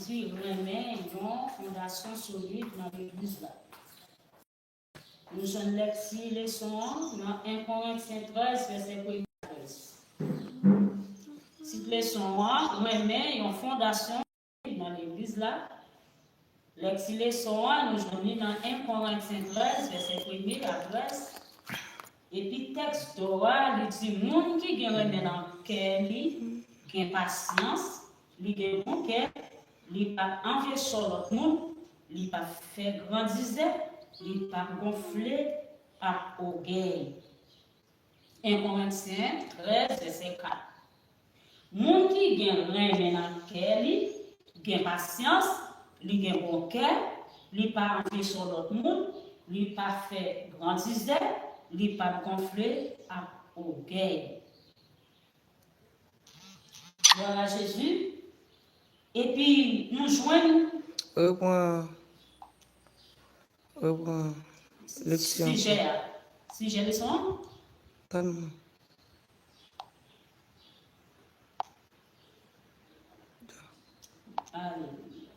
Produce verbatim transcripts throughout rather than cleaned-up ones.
di renmen yon fondasyon solid nan legliz la. Nou jwenn lekti leson an nan en Korentyen trèz, vèsè premye a trèz. Tit leson an, renmen yon fondasyon nan legliz la. Lekti leson an, nou jwenn li nan en Korentyen trèz, vèsè premye a trèz. Epi tèks dò a, li di, moun ki gen renmen nan kè li, gen pasyans, li gen bon kè, li p ap anvye sò lòt moun, li p ap fè grandizè, li p ap gonfle ak ogèy. En Korentyen trèz, vèsè kat. Moun ki gen renmen nan kè li, gen pasyans, li gen bon kè, li pa anvye sò lòt moun, li pa fè grandizè, li pa gonfle ak ogèy. Glwa a Jezi. Epi nou jwenn Repran, repran lekti an. Sijè a. Sijè leson an? Tann mwen. Alelouya.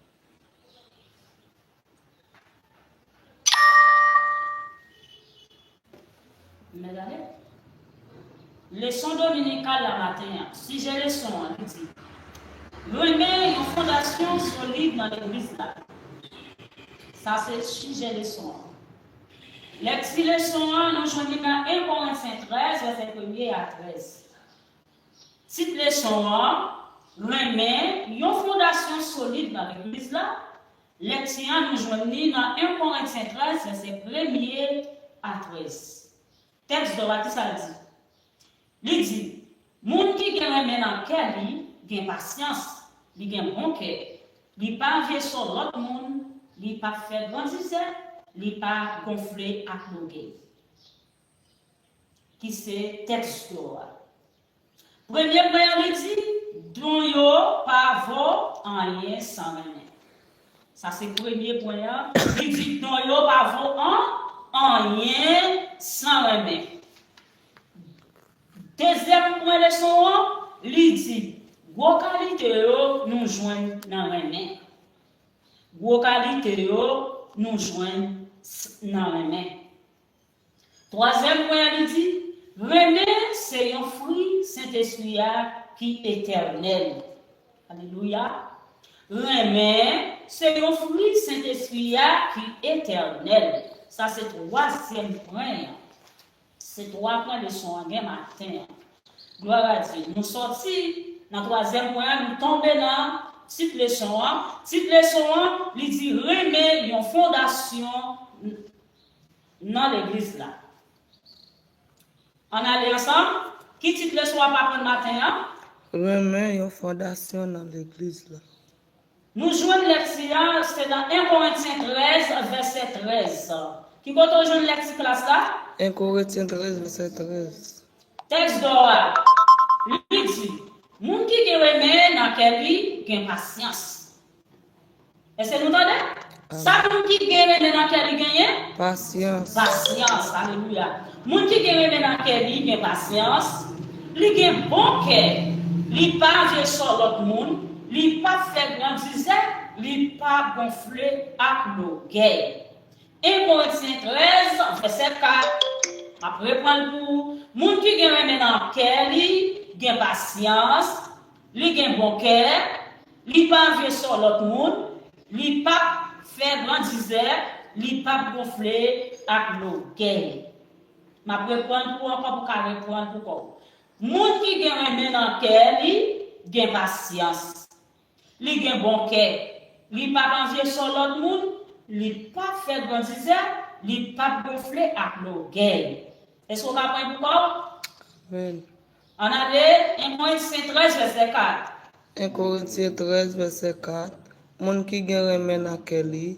Mèt ale. Leson dominikal la maten an. Sijè leson an, li di, renmen yon fondasyon solid nan legliz la. Sa se sijè leson an. Lekti leson an, nou jwenn li nan en Korentyen trèz, vèsè premye a trèz. Tit leson an, renmen yon fondasyon solid nan legliz la. Lekti an, nou jwenn li nan en Korentyen trèz, vèsè premye a trèz. Tèks dò a, ki sa l di? Li di, moun ki gen renmen nan kè li, gen pasyans, li gen bon kè, li pa vye sò lòt moun, li pa fè grandizè, li pa gonfle ak lògèy. Ki se tèks dò a. Premye pwen an, li di, don yo pa vo anyen san renmen. Sa se premye pwen an. Li di, don yo pa vo an, anyen san renmen. Dezyèm pwen leson an, li di, gwo kalite yo nou jwenn nan renmen. Gwo kalite yo nou jwenn s-, nan renmen. Twazyèm pwen an, li di, renmen se yon fwi Sentespri a ki etènèl. Alelouya. Renmen se yon fwi Sentespri a ki etènèl. Sa se twazyèm pwen an. Se twa pwen leson an gen maten an. Glwa a Dye. Nou sòti nan twazyèm pwen an, nou tonbe nan tit leson an. Tit leson an, li di renmen yon fondasyon nan legliz la. Ann ale ansanm. Ki tit leson w ap aprann maten an? Renmen yon fondasyon nan legliz la. Nou jwenn lekti a, se nan en Korentyen trèz, vèsè trèz. Ki kote w jwenn lekti klas la? En Korentyen trèz, vèsè trèz. Tèks dò a, li di, moun ki gen renmen nan kè li gen pasyans. Èske nou tande? Sa moun ki gen renmen nan kè li genyen? Pasyans. Pasyans, alelouya. Moun ki gen renmen nan kè li gen pasyans, li gen bon kè, li pa vye sò lòt moun, li pa fè grandizè, li pa gonfle ak lògèy. En Korentyen trèz, vèsè kat. M ap reprann pou ou. Moun ki gen renmen nan kè li, gen pasyans, li gen bon kè, li pa vye sò lòt moun, li p ap fè grandizè, li p ap gonfle ak lògèy. M ap reprann pou ou ankò pou w ka reprann pou kò w. Moun ki gen renmen nan kè li, gen pasyans. Li gen bon kè. Li p ap anvye sò lòt moun, li p ap fè grandizè, li p ap gonfle ak lògèy. Èske w ka pran pou kò w? Amèn. Ann ale, en Korentyen trèz, vèsè kat. En Korentyen trèz, vèsè kat. Moun ki gen renmen nan kè li,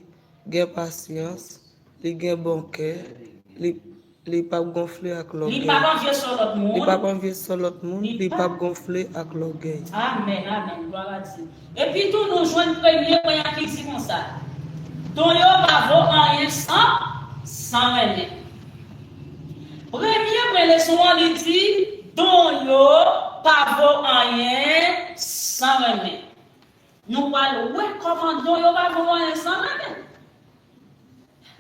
gen pasyans, li gen bon kè, li, li p ap gonfle ak lògèy. Li p ap anvye sò lòt moun. Li p ap anvye sò lòt moun, li p ap gonfle ak lògèy. Amèn, amèn, glwa a Dye. Epi tou, nou jwenn premye pwen an ki di konsa, don yo pa vo anyen san, san renmen. Premye pwen leson an, li di, don yo pa vo anyen san renmen. Nou pral wè kòman don yo pa vo anyen san rete.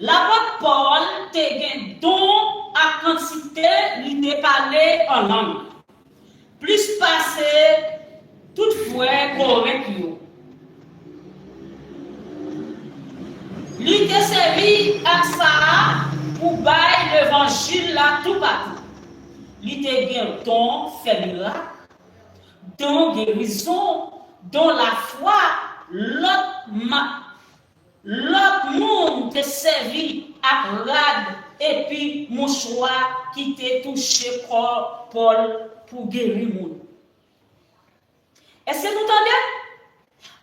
Lapòt Pòl te gen don ak kantite li te pale an lang, plis pase tout frè Korent yo. Li te sèvi ak sa a pou bay levanjil la toupatou. Li te gen don fè mirak, don gerizon, don lafwa, lòt ma-, lòt moun te sèvi ak rad epi mouchwa ki te touche kò Pòl pou geri moun. Èske nou tande?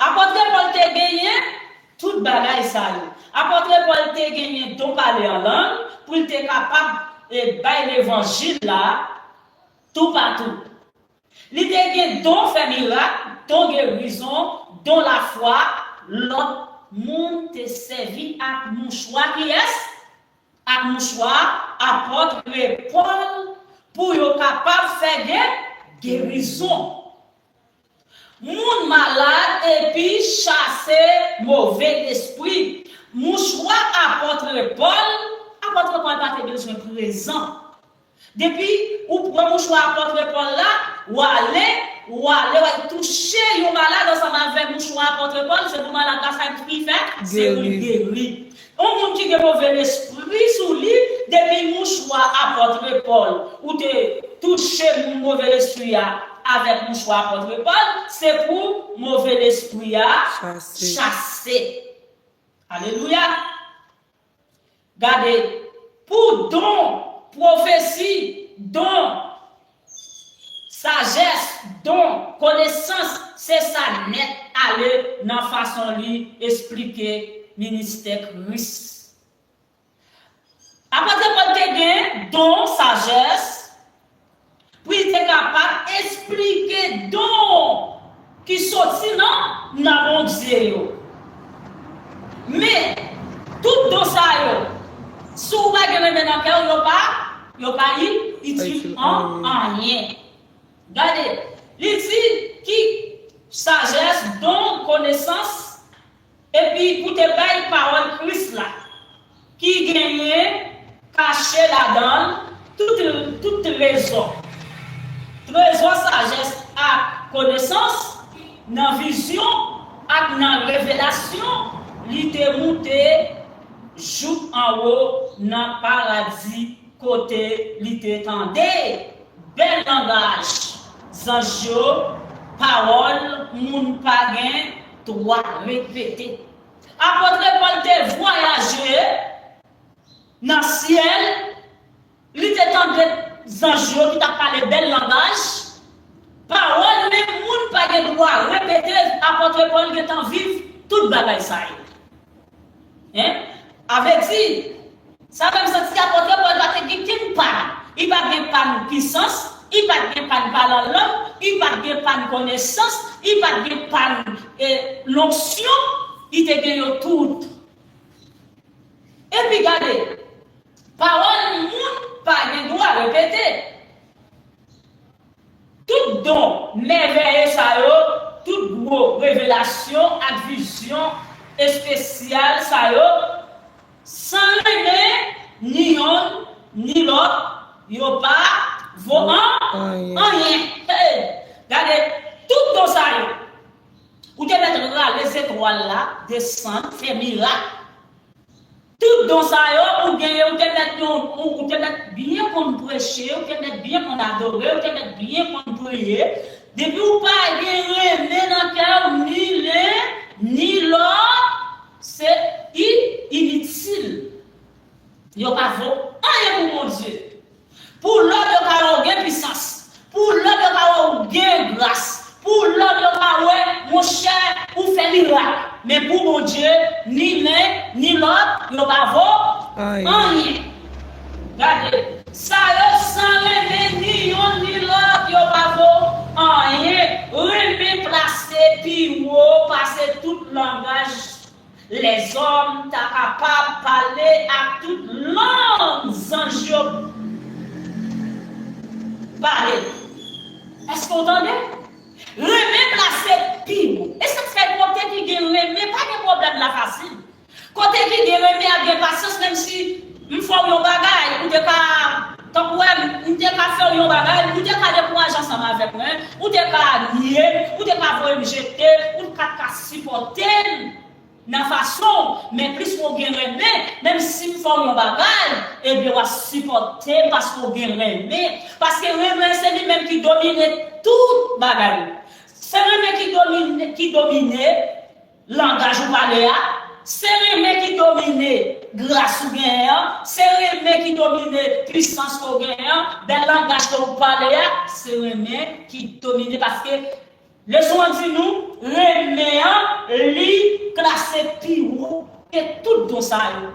Apòtre Pòl te genyen tout bagay sa yo. Apòtre Pòl te genyen don pale an lang pou l te kapab, e, bay levanjil la toupatou. Li te gen don fè mirak, don gerizon, don lafwa. Lòt moun te sèvi ak mouchwa kiyès? Ak mouchwa apòtre Pòl pou yo kapab fè gen gerizon. Moun malad epi chase move lespri. Mouchwa apòtre Pòl, apòtre Pòl pa te bezwen prezan. Depi ou pran mouchwa apòtre Pòl la, w ale, w ale, w al touche yon malad ansanm avèk mouchwa apòtre Pòl, se pou malad la sa ki fè, se pou l geri. Yon moun ki gen move lespri sou li, depi mouchwa apòtre Pòl, ou te touche move lespri a avèk mouchwa apòtre Pòl, se pou move lespri a chase. Alelouya! Gade, pou don pwofesi, don sajès, don konesans, se sa nèt ale nan fason li esplike ministè Kris. Apot Pòl te gen don sajès, pou li te kapab esplike don ki soti nan, nan Bondye yo. Men, tout don sa yo, si w pa gen renmen nan kè w, yo pa, yo pa i-, itil an anyen. Gade, li di ki sajès, don, konesans, epi pou te bay pawòl Kris la, ki genyen kache ladan l tout, tout trezò. Trezò sajès ak konesans, nan vizyon ak nan revelasyon, li te moute jouk anwo nan paradi kote li te tande bèl langaj zanj yo, pawòl moun pa gen dwa repete. Apot Pòl te vwayaje nan syèl, li te tande zanj yo ki t ap pale bèl langaj, pawòl menm moun pa gen dwa repete. Apot Pòl gentan viv tout bagay sa yo. Hein? A vle di, sa fè m santi apot Pòl pa te gen kenn pann. Li pa t gen pann pisans, li pa t gen pann pale an lang, li pa t gen pann konesans, li pa t gen pann, e, lonksyon, li te gen yo tout. Epi gade, pawòl moun pa gen dwa repete. Tout don mèvèye sa yo, tout gwo revelasyon ak vizyon espesyal sa yo, san renmen ni yonn ni lòt, yo pa vo an-, anyen. Hey, gade, tout don sa yo, ou te mèt rale zetwal la, desann, fè mirak. Tout don sa yo, ou genyen, ou te mèt yon, ou, ou te mèt byen konn preche, ou te mèt byen konn adore, ou te mèt byen konn priye. Depi ou pa gen renmen nan kè w, ni len, ni lòt, se i-, initil. Yo pa vo anyen pou Bondye. Pou lòt yo ka wè w gen pisans. Pou lòt yo ka wè w gen gras. Pou lòt yo ka wè, monchè, ou fè mirak. Men pou Bondye, ni len, ni lòt, yo pa vo anyen. Gade, sa yo san renmen ni yonn ni lòt, yo pa vo anyen. Renmen plase pi wo pase tout langaj. Lèzòm ta kapab pale ak tout lang zanj yo pale. Èske w tande? Renmen plase pi wo. E sa k fè kote ki gen renmen, pa gen pwoblèm la fasil. Kote ki gen renmen ap gen pasyans, menm si m fè w yon bagay, ou te ka, tankou wè, m te ka fè w yon bagay, ou te ka dekouraje ansanm avèk mwen, ou te ka nye m, ou te ka voye m jete, ou te ka, ka sipòte m nan fason, men plis ou gen renmen, menm si m fè w yon bagay, ebyen w ap sipòte m paske w gen renmen. Paske renmen se li menm ki domine tout bagay. Se renmen ki domine, ki domine langaj ou pale a, se renmen ki domine gras ou genyen an, se renmen ki domine pisans ke w genyen an, bèl langaj ke w pale a, se renmen ki domine paske leson an di nou, renmen an, li klase pi wo ke tout don sa yo.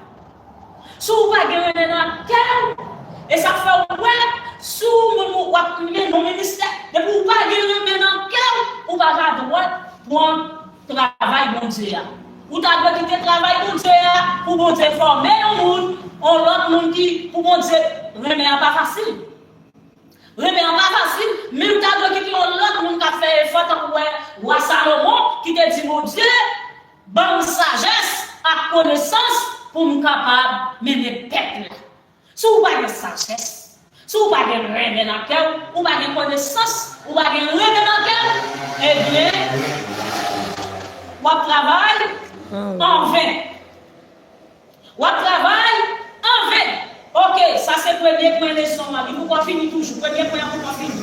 Si w pa gen renmen nan kè w, e sa k fè w wè, si w moun w ap mennen yon ministè, depi w pa gen renmen nan kè w, ou pa ka dwat pran travay Bondye a. Ou ta dwe kite travay Bondye a pou Bondye fòme yon moun, yon lòt moun ki, pou Bondye, renmen an pa fasil. Renmen an pa fasil, men ou ta dwe kite yon lòt moun k ap fè efò, tankou wè wa Salomon ki te di Bondye, ban m sajès ak konesans pou m kapab mennen pèp la. Si w pa gen sajès, si w pa gen renmen nan kè w, ou pa gen konesans, ou pa gen renmen nan kè w, ebyen, w ap travay anven. W ap travay anven. Oke, sa se premye pwen leson an. Li poko fini toujou. Premye pwen an poko fini.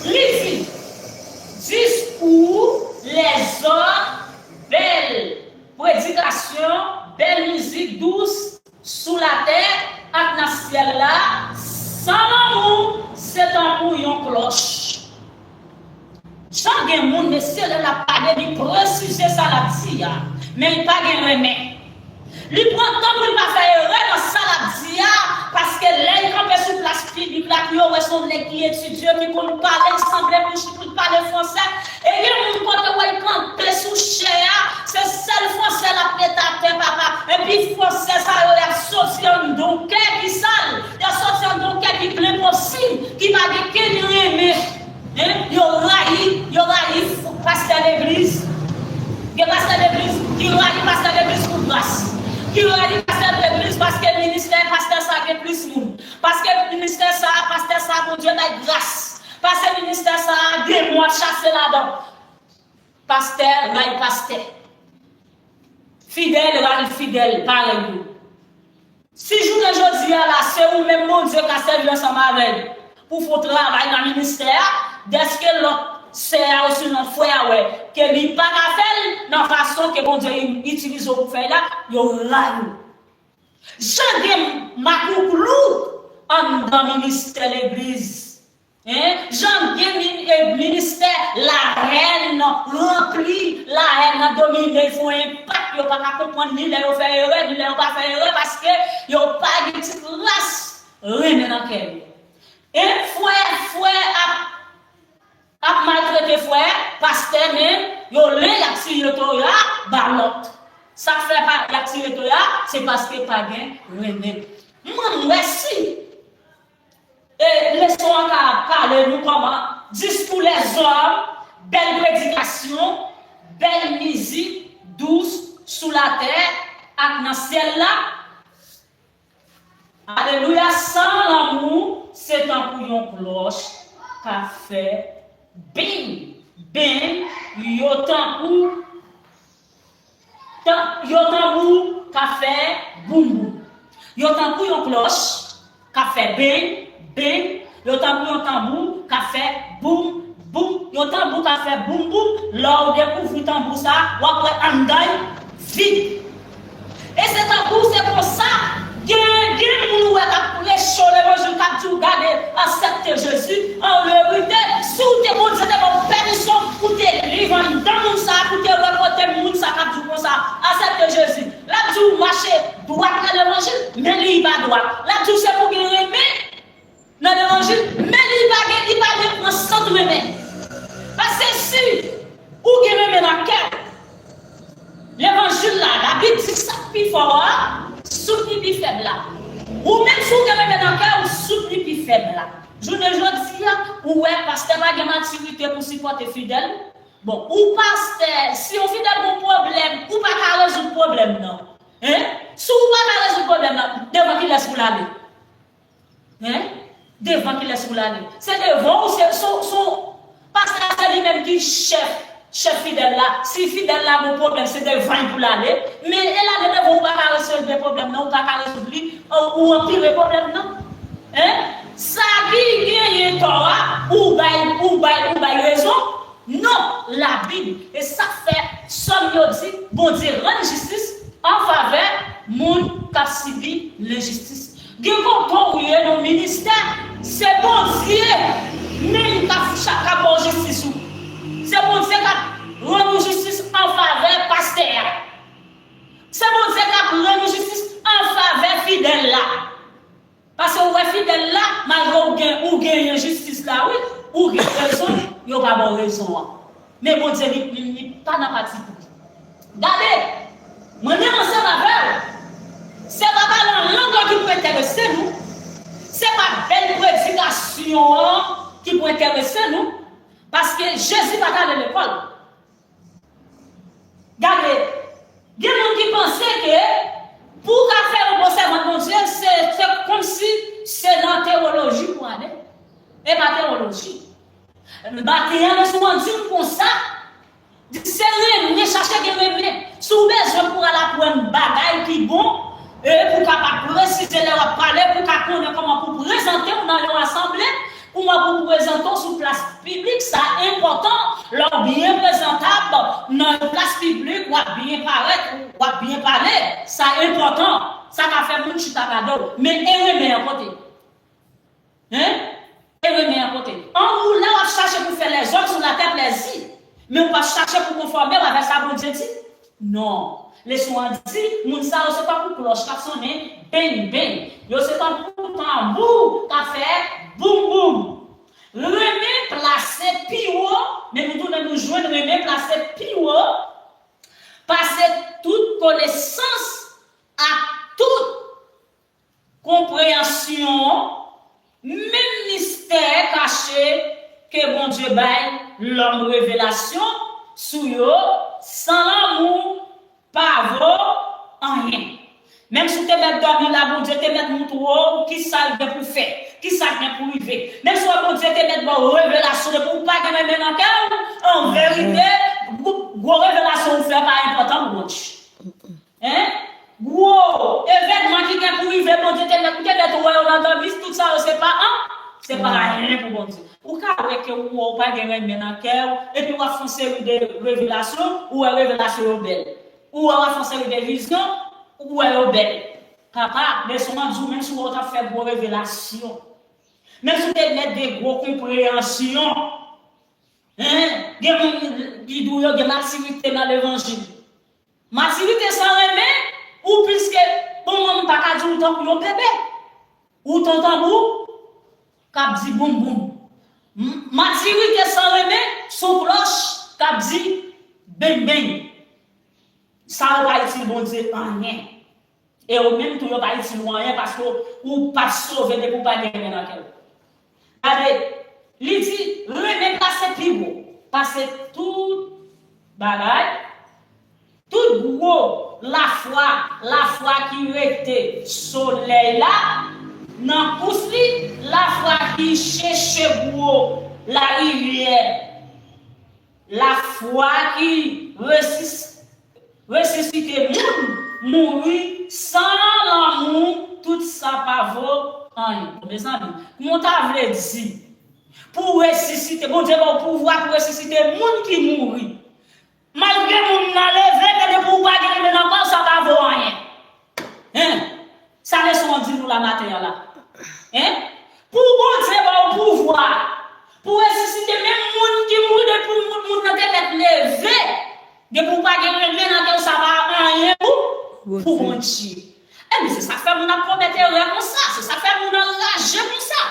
Li di, diskou lèzòm, bèl predikasyon, bèl mizik dous sou latè ak nan syèl la, san lanmou, se tankou yon klòch. Jan gen moun, mesye, lè l ap pale, li presize sa l ap di a, men li pa gen renmen. Li pran tan pou l pa fè erè nan sa l ap di a, paske lè l kanpe sou plas piblik la, pou yo wè se yon nèg ki etidye, ki konn pale, l sanble bouch li pou l pale fransè. E gen moun kote w wè l kanpe sou chè a, se sèl fransè l ap met atè, papa. Epi fransè sa yo, y ap soti anndan yon kè ki sal, y ap soti anndan yon kè ki plen posib, ki pa gen kenn renmen. Hein? Yo rayi, yo rayi pastè legliz. Gen pastè legliz ki rayi pastè legliz pou gras. Ki rayi pastè legliz paske ministè pastè sa gen plis moun. Paske ministè sa, pastè sa, Bondye bay gras. Paske ministè sa, demon ap chase ladan. Pastè rayi pastè. Fidèl rayi fidèl, parèy yo. Si jounen jodi a la, se ou menm Bondye ka sèvi ansanm avè l pou fè w travay nan ministè a, dèske lòt sè a osnon frè a wè ke li pa ka fè l nan fason ke Bondye itilize w pou fè l la, yo rayi w. Jan gen makouklou anndan ministè legliz. Hein? Jan gen min-, eh, ministè, larèn ranpli, larèn nan domine, l fè yon enpak, yo pa ka konprann ni lè yo fè erè, ni lè yo pa fè erè, paske yo pa gen ti kras renmen nan kè yo. E frè, frè ap, ap maltrete frè, pastè, men yo len y ap tire toya ba lòt. Sa k fè pa, y ap tire toya, se paske pa gen renmen. Mwen, m wè si E leson an ka pale nou kòman diskou lèzòm, bèl predikasyon, bèl mizik dous sou latè ak nan syèl la. Alelouya, san lanmou, se tankou yon klòch k ap fè beng, beng, yo tankou Tan-, yo tanbou k ap fè boum boum. Yo tankou yon klòch k ap fè beng, beng. Yo tankou yon tanbou k ap fè boum, boum. Yon tanbou k ap fè boum, boum. Lè w dekouvri tanbou sa, w ap wè anndan l vid. E se tankou se konsa, gen, gen moun ou wè k ap preche w levanjil, k ap di w, gade, aksepte Jezi, an verite, si w te, Bondye te ba w pèmisyon pou te liv anndan moun sa, pou te wè kote moun sa k ap di w konsa, aksepte Jezi. L ap di w mache dwat nan levanjil, men li pa dwat. L ap di w se pou gen renmen nan levanjil, men li pa gen, li pa gen pran sant renmen. Paske si ou gen renmen nan kè w, levanjil la, Labib di sa k pi fò a, soutni pi fèb la. Ou menm si w gen renmen nan kè w, soutni pi fèb la. Jounen jodi a, ou wè pastè pa gen matirite pou sipòte fidèl, Bon, ou pastè, si yon fidèl gen yon pwoblèm, ou pa ka rezoud pwoblèm nan. Hein? Si ou pa ka rezoud pwoblèm nan, devan kilès pou l ale? Hein? Devan kilès pou l ale? Se devan ou se, se, se, pastè a se li menm ki chèf, chèf fidèl la. Si fidèl la gen yon pwoblèm, se devan l pou l ale. Men e lage devan ou pa ka rezoud pwoblèm nan, ou pa ka rezoud li, ou anpire pwoblèm nan. Hein? Sa ki genyen tò a, ou bay, ou bay, ou bay rezon. Non, Labib. E sa k fè Sòm yo di, Bondye rann jistis an favè moun k ap sibi lenjistis. Gen kote ou ye nan ministè, se Bondye menm k ap, k ap ba w jistis ou. Se Bondye k ap rann ou jistis an favè pastè a. Se Bondye k ap rann ou jistis an favè fidèl la. Paske ou wè fidèl la, malgre ou gen, ou genyen jistis la, wi, ou gen rezon, yo pa ba w rezon an. Men Bondye, li, li, li pa nan pati pou li. Gade, mwen menm ansanm avè w, se pa pale an lang lan ki pou enterese nou, se pa bèl predikasyon an ki pou enterese nou, paske Jezi pa t ale lekòl. Gade, gen moun ki panse ke pou w ka fè yon bon sèvant Bondye, se, se kòmsi se nan tewoloji pou ale. E pa tewoloji. Maten an, leson an di m konsa, di se renmen, chache gen renmen. Si w bezwen pou w al aprann bagay ki bon, e pou w kapab presize lè w ap pale, pou w ka konnen kòman pou w prezante w nan yon asanble, kòman pou w prezante w sou plas piblik, sa enpòtan. Lè w byen prezantab nan yon plas piblik, w ap byen parèt, w ap byen pale, sa enpòtan. Sa ka fè moun chita gade w. Men e renmen an kote? Hein? E renmen an kote? An ou la w ap chache pou fè lèzòm sou latè plèzi, men w p ap chache pou konfòme w avèk sa Bondye di? Non. Leson an di, moun sa yo se tankou klòch k ap sonnen beny, beny. Yo se tankou tanbou k ap fè boum, boum. Renmen plase pi wo, men nou tounen nou jwenn renmen plase pi wo pase tout konesans ak tout konpreyansyon, menm mistè kache ke Bondye bay lòm revelasyon sou yo, san lanmou pa vo anyen. Menm si w te mèt dòmi la, Bondye te mèt montre w kisa l gen pou fè, kisa k gen pou rive. Menm si w wè Bondye te mèt ba w revelasyon, depi w pa gen renmen nan kè w, an verite, gwo, gwo revelasyon ou fè pa enpòtan pou Bondye. Hein? Gwo evènman ki gen pou rive, Bondye te mèt, ou te mèt wè yo nan dòmi, tout sa yo se pa an, se pa anyen pou Bondye. Ou ka wè ke ou wè w pa gen renmen nan kè w, epi w ap fè yon seri de revelasyon, ou wè revelasyon yo bèl. Ou wè w ap fè yon seri de vizyon, ou wè yo bèl. Papa, leson an di w, menm si w wè w t ap fè gwo revelasyon, menm si w te mèt gen gwo konpreyansyon, hein, gen moun ki di w yo gen matirite nan levanjil. Matirite san renmen, ou plis ke, bon, moun pa ka di w tankou yon bebe. Ou tankou tanbou k ap di boum boum. M-, matirite san renmen, s on klòch k ap di beny, beny. Sa yo pa itil Bondye anyen. E ou menm tou, yo pa itil ou anyen paske ou p ap sove depi w pa gen renmen nan kè w. Gade, li di, renmen plase pi wo pase tout bagay. Tout gwo lafwa, lafwa ki rete solèy la nan kous li, lafwa ki cheche gwo larivyè, lafwa ki resis-, resisite moun mouri san lanmou, tout sa pa vo anyen. Mezanmi, kòman w ta vle di pou w resisite, Bondye ba w pouvwa pou w resisite moun ki mouri? Malgre moun nan leve, men depi w pa gen renmen nan kè w, sa pa vo anyen. Hein? Sa leson an di nou la maten an la. Hein? Pou Bondye ba w pouvwa pou resisite menm moun ki mouri, depi moun, moun nan te mèt leve, depi w pa gen renmen nan kè w, sa pa anyen pou, pou Bondye. Ebyen, se sa k fè moun ap komèt erè konsa, se sa k fè moun anraje konsa.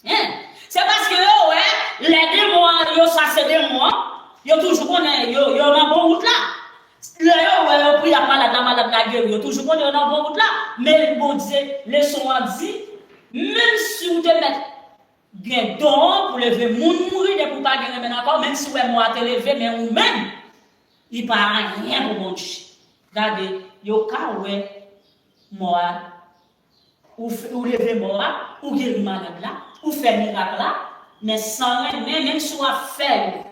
Hein? Se paske yo wè, lè demon an, yo chase demon an, yo toujou konnen yo, yo nan bon wout la. Lè yo wè yo priye ak malad la, malad la geri, yo toujou konnen yo nan bon wout la. Men Bondye, leson an di, menm si w te mèt gen don an pou leve moun mouri, depi w pa gen renmen nan kò w, menm si w wè mò a te leve, men ou menm, li pa anyen pou Bondye. Gade, yo ka wè mò a, ou, f- ou leve mò a, ou geri malad la, ou fè mirak la, men san renmen, menm si w ap fè yo,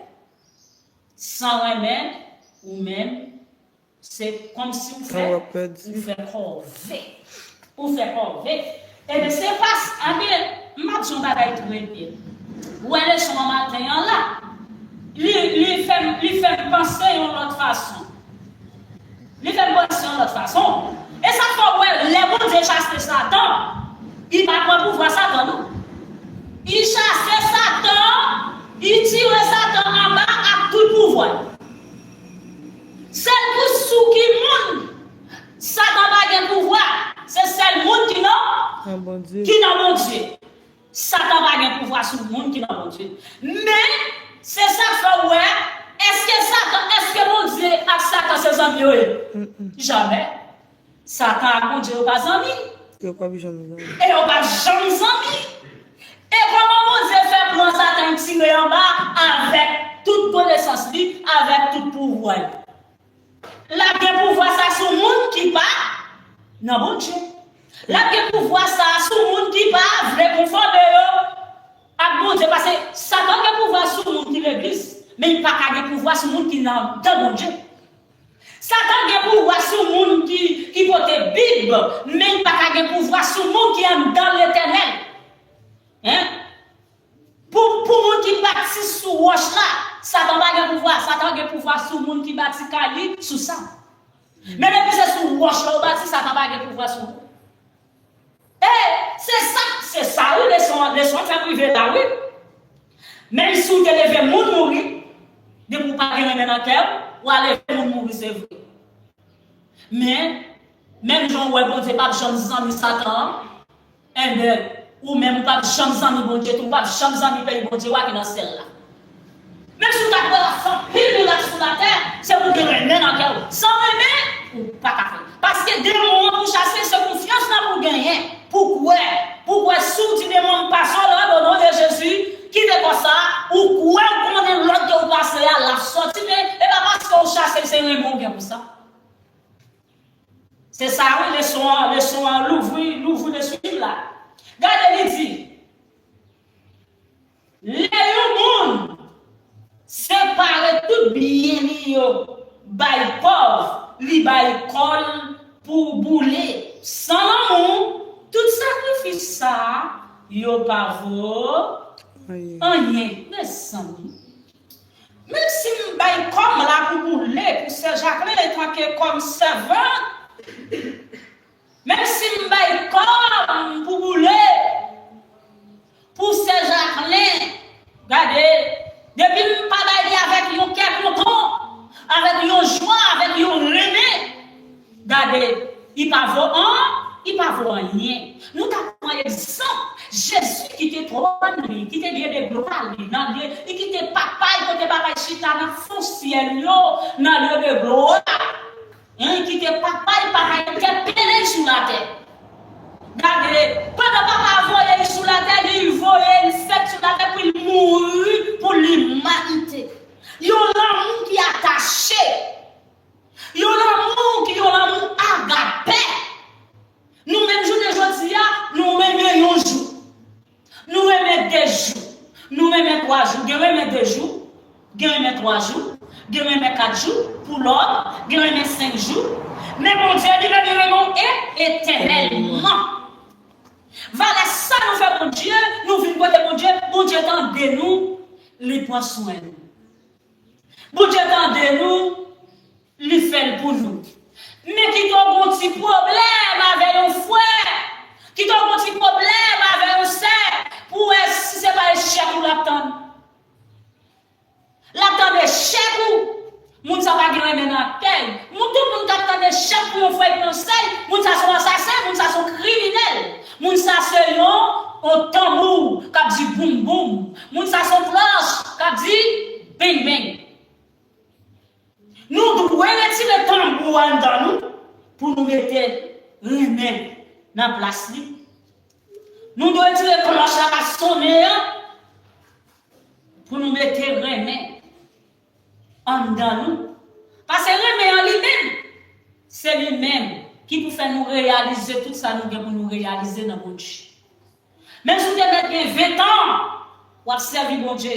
san renmen, ou menm, se kòmsi ou fè, ou fè kòve. Ou fè kòve. Ebyen, se pas, anben, m ap di yon bagay trè byen. Ou wè leson an maten an la, li, li fè m, li fè m panse yon lòt fason. Li fè m panse yon lòt fason. E sa fè w wè, lè Bondye chase Satan, li pa pran pouvwa Satan, non. Li chase Satan, li tire Satan anba ak tout pouvwa l. Sèl pou sou ki moun Satan pa gen pouvwa, se sèl moun ki nan, ki nan Bondye. Satan pa gen pouvwa sou moun ki nan Bondye. Men, se sa k fè w wè, èske Satan, èske Bondye ak Satan se zanmi yo ye? Jamè. Satan ak Bondye yo pa zanmi. Yo p ap janm zanmi. E yo p ap janm zanmi. E kòman Bondye fè pran Satan tire anba avèk tout konesans li, avèk tout pouvwa l? L ap gen pouvwa sa sou moun ki pa nan Bondye. L ap gen pouvwa sa sou moun ki pa vle konfòme yo ak Bondye. Paske Satan gen pouvwa sou moun ki legliz, men li pa ka gen pouvwa sou moun ki nan, nan Bondye. Satan gen pouvwa sou moun ki, ki pote Bib, men li pa ka gen pouvwa sou moun ki anndan Letènèl. Hein? Pou, pou moun ki bati sou wòch la, Satan pa gen pouvwa. Satan gen pouvwa sou moun ki bati kay li sou sab. Men depi se sou wòch la ou bati, Satan pa gen pouvwa sou ou. E se sa, se sa wi, leson an, leson an fè m rive la wi. Menm si w te leve moun mouri, depi w pa gen renmen nan kè w, w a leve moun mouri, se vre. Men, menm jan w wè Bondye p ap janm zanmi Satan an, enben, ou menm ou p ap janm zanmi Bondye tou, ou p ap janm zanmi peyi Bondye a ki nan syèl la. Menm si w ta kwè w ap fè anpil mirak sou latè, se pou w gen renmen nan kè w. San renmen, ou pa ka fè l. Paske demon an pou chase, se konfyans lan pou w genyen, pou w kwè, pou w kwè si w di demon an pase w lòd, o non de Jezi, kite kò sa, ou kwè w konnen lòd ke w pase a, l ap sòti, men e pa paske w chase l, se renmen w gen pou sa. Se sa wi, leson an, leson an louvri, louvri lespri m la. Gade, li di, lè yon moun separe tout byen li yo bay pòv, li bay kò l pou boule. San lanmou, tout sakrifis sa a, yo pa vo anyen. Mezanmi. Menm si m bay kò m la pou boule pou sè Jacquelin antanke kòm sèvant, menm si m bay kò m pou boule pou sè Jacquelin, gade, depi m pa bay li avèk yon kè kontan, avèk yon jwa, avèk yon renmen, gade, li pa vo an, li pa vo anyen. Nou ta pran egzanp Jezi ki te twòn li, ki te lye de glwa li, nan lye, li kite Papa l kote Papa l chita nan fon syèl yo, nan lye de glwa. Hein, li kite Papa l, Papa l entèpele l sou latè. Gade, pandan Papa a voye l sou latè, li voye l fèt sou latè pou l mouri pou limanite. Yon lanmou ki atache. Yon lanmou ki yon lanmou agapè. Nou menm jounen jodi a, nou renmen yon jou. Nou renmen de jou. Nou renmen twa jou. Gen renmen de jou. Gen renmen twa jou. Gen renmen kat jou. Pou lòt, gen renmen senk jou. Men Bondye li menm li renmen w e, etènèlman. Valè sa nou fè Bondye, nou vin kote Bondye, Bondye tande nou, li pran swen nou. Bondye tande nou, li fè l pou nou. Men kite w gon ti pwoblèm avè yon frè, kite w gon ti pwoblèm avè yon sè, pou w wè si se pa echèk ou l ap tann. L ap tann echèk ou. Moun sa pa gen renmen nan kè l. Moun, tout moun k ap tann echèk pou yon frè epi yon sè, moun sa se yon asasen, moun sa se yon kriminèl. Moun sa se yon, yon tanbou k ap di boum boum. Moun sa se yon klòch k ap di beng beng. Nou dwe retire tanbou anndan nou pou nou mete renmen nan plas li. Nou dwe retire klòch la k ap sonnen an pou nou mete renmen anndan nou. Paske renmen an li menm, se li menm ki pou fè nou reyalize tout sa nou gen pou nou reyalize nan Bondye. Menm si w te mèt gen ven tan, w ap sèvi Bondye.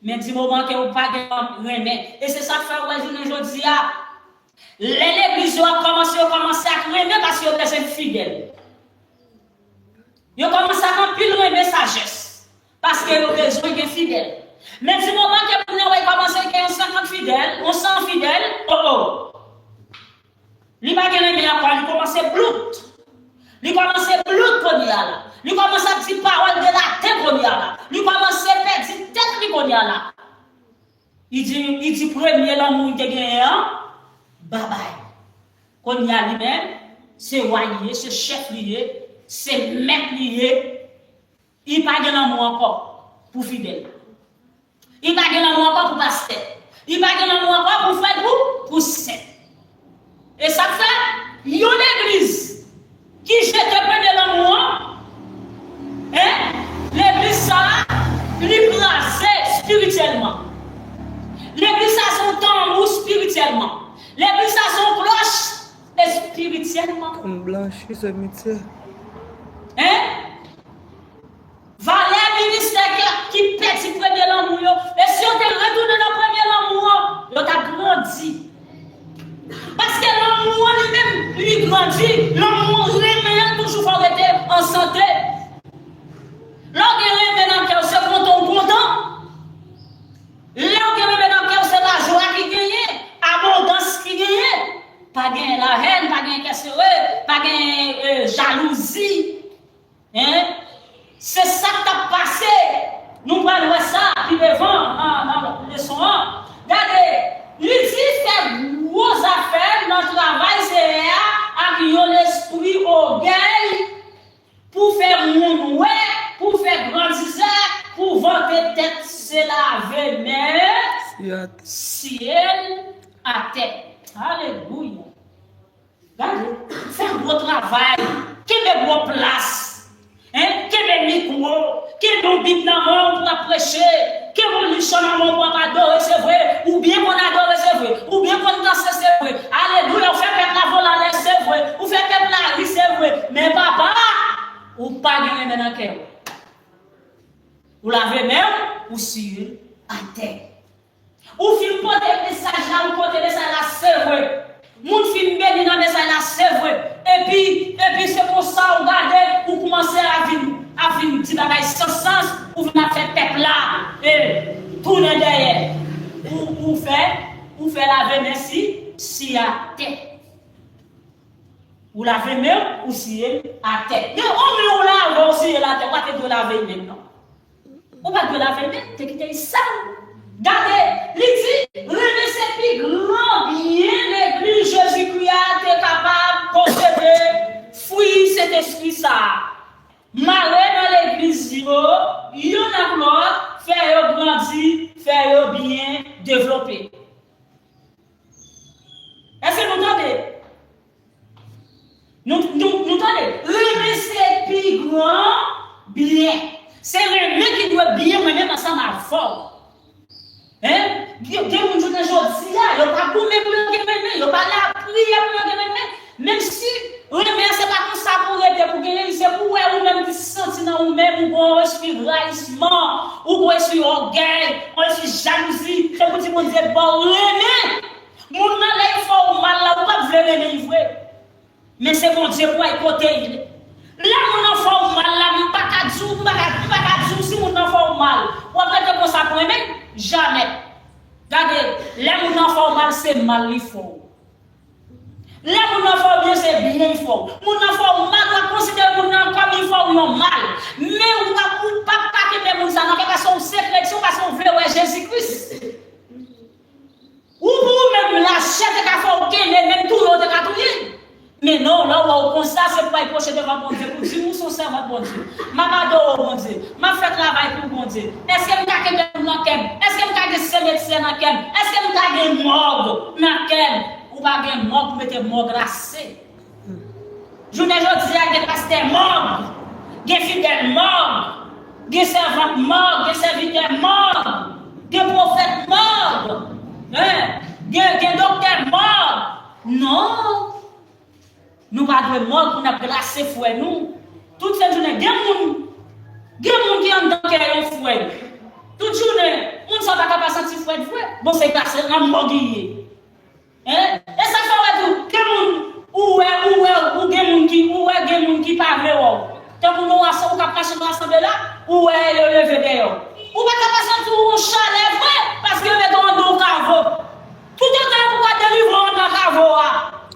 Men di moman ke ou pa gen renmen. E se sa k fè w wè jounen jodi a, lè legliz yo ap kòmanse, yo kòmanse ak renmen paske yo bezwen fidèl. Yo kòmanse ak anpil renmen sajès. Paske yo bezwen gen fidèl. Men di moman ke moun nan wè kòmanse gen yon senkant fidèl, yon san fidèl, oh oh. Li pa gen renmen ankò, li kòmanse blout. Li kòmanse blout kounye a la. Li kòmanse ap di pawòl de laten kounye a la. Li kòmanse pèdi tèt li kounye a la. Li di, li di premye lanmou li te genyen an, babay. Kounye a li menm, se wa li ye, se chèf li ye, se mèt li ye. Li pa gen lanmou ankò pou fidèl. Li pa gen lanmou ankò pou pastè. Li pa gen lanmou ankò pou frè, pou, pou sè. E sa k fè, yon legliz ki jete premye lanmou an, en, legliz sa a, li kraze espirityèlman. Legliz sa a se yon tanbou espirityèlman. Legliz sa a se yon klòch espirityèlman. Tann blanchi, se mityè. En? Valè ministè ki, ki pèdi premye lanmou yo. E si yo te retounen nan premye lanmou an, yo t ap grandi. Paske lanmou an li menm, li grandi. Lanmou an renmen an toujou fè w rete an sante. Lè w gen renmen nan kè w, se kontan w kontan. Lè w gen renmen nan kè w, se lajwa ki genyen, abondans ki genyen. Pa gen lahèn, pa gen kè sere, pa gen, eh, jalouzi. En? Se sa k t ap pase. Nou pral wè sa pi devan nan, nan leson an. Gade, li di fè gwo zafè nan travay Seyè a ak yon lespri ògèy pou fè moun wè, pou fè grandizè, pou vante tèt, se lave men, siye l atè. Alelouya. Gade, fè gwo travay, kenbe gwo plas, en, kenbe mikwo, kenbe yon Bib nan men w pou w ap preche, kenbe yon liv chan nan men w pou w ap adore, se vre, ou byen konn adore, se vre, ou byen konn danse, se vre, alelouya, ou fè pèp la vole anlè, se vre, ou fè pèp la ri, se vre, men papa, ou pa gen renmen nan kè w. Ou lave men w, ou siye l atè. Ou fin pote mesaj la, ou pote mesaj la, se vre. Moun fin beni nan mesaj la, se vre. Epi, epi se konsa ou gade, ou koumanse a vin, a vin di bagay san sans, ou vin ap fè pèp la, e, tounen dèyè. Ou, ou fè, ou fè lave men si, si atè. Ou lave men w, ou siye l atè. Gen yon men w lave, ou siye l atè, ou pa te dwe lave men w, non. Ou pa t dwe lave men, te kite l sal. Gade, li di, renmen se pi gran byen legliz Jezikri a te kapab posede, fwi Sentespri sa a. Mare nan legliz yo, youn ak lòt, fè yo grandi, fè yo byen devlope. Èske nou tande? Nou, nou, nou tande? Renmen se pi gran byen. Se renmen ki dwe byen renmen ansanm avè w. Hein? Gen, gen moun jounen jodi a, yo pa goumen pou yo gen renmen, yo pa lapriyè pou yo gen renmen. Menm si renmen an se pa konsa pou rete pou genyen li, se pou wè ou menm ki santi nan ou menm ou gon espri rayisman, ou gon espri ògèy, gon espri jalouzi, se pou di Bondye ba w renmen. Moun nan lè l fè w mal la, ou p ap vle renmen l vre. Men se Bondye pou al kote l. Lè moun nan fè w mal la, m pa ka di w, m pa ka, m pa ka di w si moun nan fè w mal. W ap rete konsa pou renmen l? Jamè. Gade, lè moun nan fè w mal, se mal li fè w. Lè moun nan fè w byen, se byen li fè w. Moun nan fè w mal, w ap konsidere moun nan kòm li fè w yon mal. Men w ap, ou p ap ka kenbe moun sa nan kè paske w se kretyen, paske w vle wè Jezi Kris. Ou pou ou menm, lachè te ka fè w kenbe, menm touye w te ka touye l. Men non, lè w wè w konsa, se pou w al pwoche devan Bondye pou w di, m se yon sèvant Bondye. M ap adore w, Bondye. M ap fè travay pou Bondye. Èske m ka kenbe moun nan kè m? Èske m ka gen semèd sè nan kè m? Èske m ka gen mòg nan kè m? Ou pa gen mòg pou mete mòg la se. Jounen jodi a, gen pastè mòg, gen fidèl mòg. Gen sèvant mòg, gen sèvitè mòg, gen pwofèt mòg, en, gen, gen doktè mòg. Non! Nou pa dwe mòg pou n ap glase fwè nou. Tout sent jounen, gen moun, gen moun ki anndan kè yo frèt. Tout jounen, moun sa pa ka pa santi frèt vre. Bon, se glase nan mòg li ye. Hein? E sa fè w wè tou, gen moun, ou wè, ou wè, ou gen moun ki, ou wè gen moun ki pa vle wè w. Tankou nou ansanm, ou k ap mache nan asanble la, ou wè yo leve dèyè w. Ou pa ka pa santi yon chalè vre, paske yo mete w anndan yon kavo. Toutotan yo poko delivre w anndan kavo a,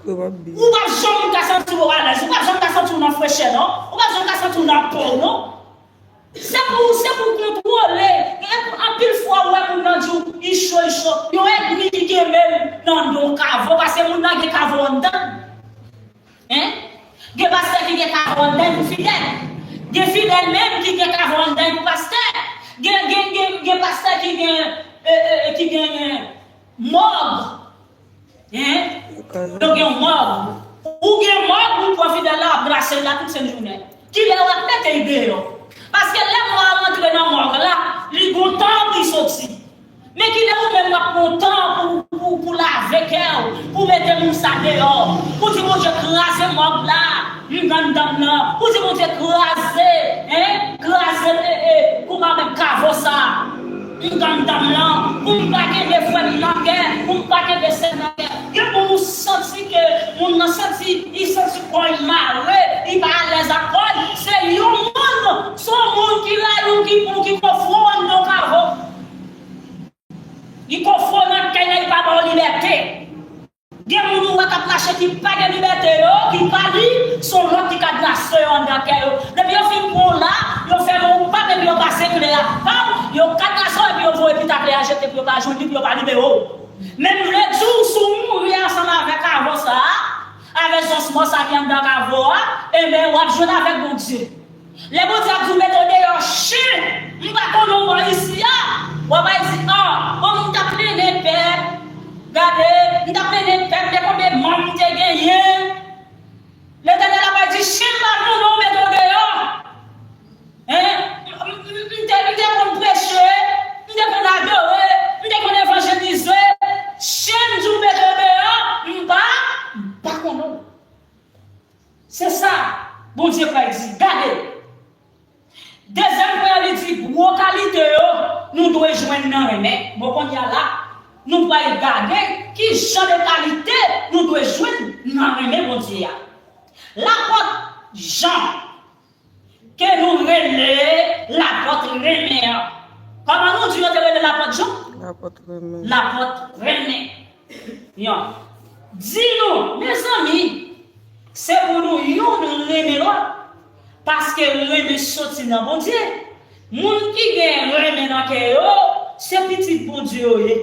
ou p ap janm ka santi w alèz, ou p ap janm ka santi w nan frechè, non. Ou p ap janm ka santi w nan po w, non. Se pou, se pou kontwole. Gen anpil fwa ou wè moun nan di w, li cho, li cho. Yon ènmi ki kenbe l nan anndan yon kavo, paske moun nan gen kavo anndan l. Hein? Gen pastè ki gen kavo anndan l, fidèl. Gen fidèl menm ki gen kavo anndan l pou pastè. Gen, gen, gen, gen pastè ki gen, e, e, e, ki gen, gen mòg. Hein? Yo gen mòg. Ou gen mòg, ou pran fidèl la, w ap glase l la tout sent jounen. Kilè w ap mete l deyò? Paske lè mò a rantre nan mòg la, li gon tan pou l soti. Men kilè ou menm w ap pran tan pou, pou, pou lave kè w, pou mete moun sa deyò, pou di Bondye kraze mòg la, m gann dam nan, pou di Bondye kraze, hein, kraze, e, e, kouman menm kavo sa, m gann dam nan, pou m pa kenbe frè m nan kè, pou m pa kenbe sè m nan kè. Gen moun ou santi ke moun nan santi, li santi kò l mare, li pa alèz ak kò l, se yon moun, se yon moun ki la, yon ki, ki kofre w anndan kavo. Li kofre w nan kay la, li pa ba w libète. Gen moun ou wè k ap mache ki pa gen libète yo, ki pa li, se yon lòt ki kadnase yo anndan kè yo. Depi yo fin pran w la, yo fèmen yon pòt epi yo pase kle a pa w, yo kadnase w epi yo voye pita kle a jete pou yo pa jwenn li, pou yo pa libere w. Men m vle di w, si w mouri ansanm avèk kavo sa a, avèk zòs mò sa ki anndan kavo a, enben w ap jwenn avèk Bondye. Lè Bondye ap di w mete w deyò, chen, m pa konnen w bò isi a, w ap al di, a, bon, m t ap mennen pèp, gade, m t ap mennen pèp, men konbyen manm m te genyen? Letènèl ap al di, chen, m pa konnen w mete w deyò. Hein? M, m, m te, m te konn preche, m te konn adore, m te konn evanjelize, chen, m di w mete w deyò, m pa, m pa konnen w. Se sa Bondye pral di. Gade, dezyèm pwen an, li di gwo kalite yo nou dwe jwenn nan renmen. Bon, kounye a la, nou pral gade ki jan de kalite nou dwe jwenn nan renmen Bondye a. Lapòt Jan, ke nou rele lapòt renmen an. Kòman nou di yo te rele lapòt Jan? Lapòt renmen. Lapòt renmen. Yon. Di nou, mezanmi, se pou nou youn renmen lòt, paske renmen soti nan Bondye. Moun ki gen renmen nan kè yo, se pitit Bondye yo ye.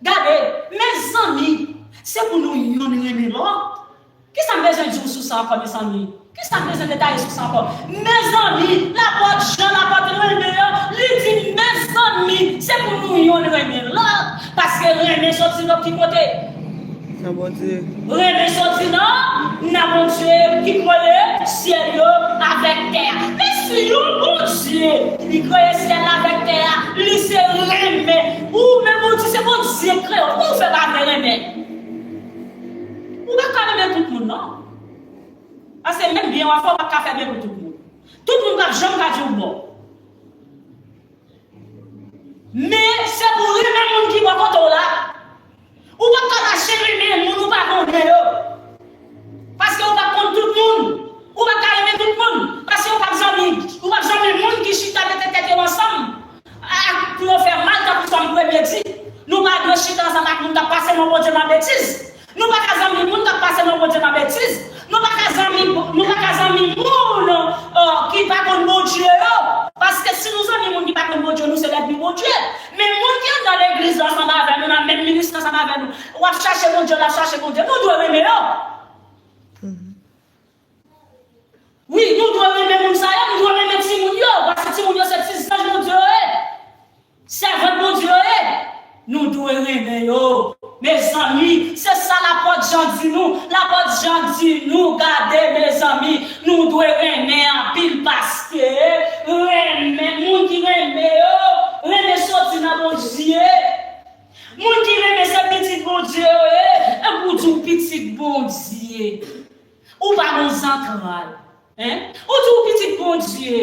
Gade, mezanmi, se pou nou youn renmen lòt. Kisa m bezwen di w sou sa ankò, mezanmi? Kisa m bezwen detaye sou sa ankò? Mezanmi, lapòt Jan, lapòt renmen an, li di, mezanmi, se pou nou youn renmen lòt, paske renmen soti nan ki kote? Nan Bondye. Renmen soti nan, nan Bondye ki kreye syèl yo avèk tè a. Men si yon Bondye, li kreye syèl la avèk tè a, li se renmen. Ou menm ou di se Bondye kreye w, kòman w fè pa vle renmen? Ou pa ka renmen tout moun, non. Paske menm byen w ap fè, ou pa ka fè byen pou tout moun. Tout moun p ap janm ka di w bon. Men se pou renmen moun ki bò kote w la. Ou p ap ka mache renmen moun ou pa konnen yo. Paske ou p ap konn tout moun. Ou p ap ka renmen tout moun. Paske ou p ap zanmi, ou p ap zanmi moun ki chita mete tèt yo ansanm ak pou yo fè mal, tankou Sòm premye di. Nou pa dwe chita ansanm ak moun k ap pase non Bondye nan betiz. Nou pa ka zanmi moun k ap pase non Bondye nan betiz. Nou pa ka zanmi, nou pa ka zanmi moun, euh, ki pa konn Bondye yo. Paske si nou zanmi moun ki pa konn Bondye, nou se lènmi Bondye. Men moun ki anndan legliz la ansanm avè nou, nan menm ministè ansanm avè nou, w ap chache Bondye, l ap chache Bondye, nou dwe renmen yo. Wi, nou dwe renmen moun sa yo, nou dwe renmen timoun yo, paske timoun yo se ti zanj Bondye yo ye. Sèvant Bondye yo ye. Nou dwe renmen yo. Mezanmi, se sa lapòt Jan di nou. Lapòt Jan di nou, gade, mezanmi, nou dwe renmen anpil paske renmen pitit Bondye. Ou pa gon zantray. Hein? Ou di ou pitit Bondye.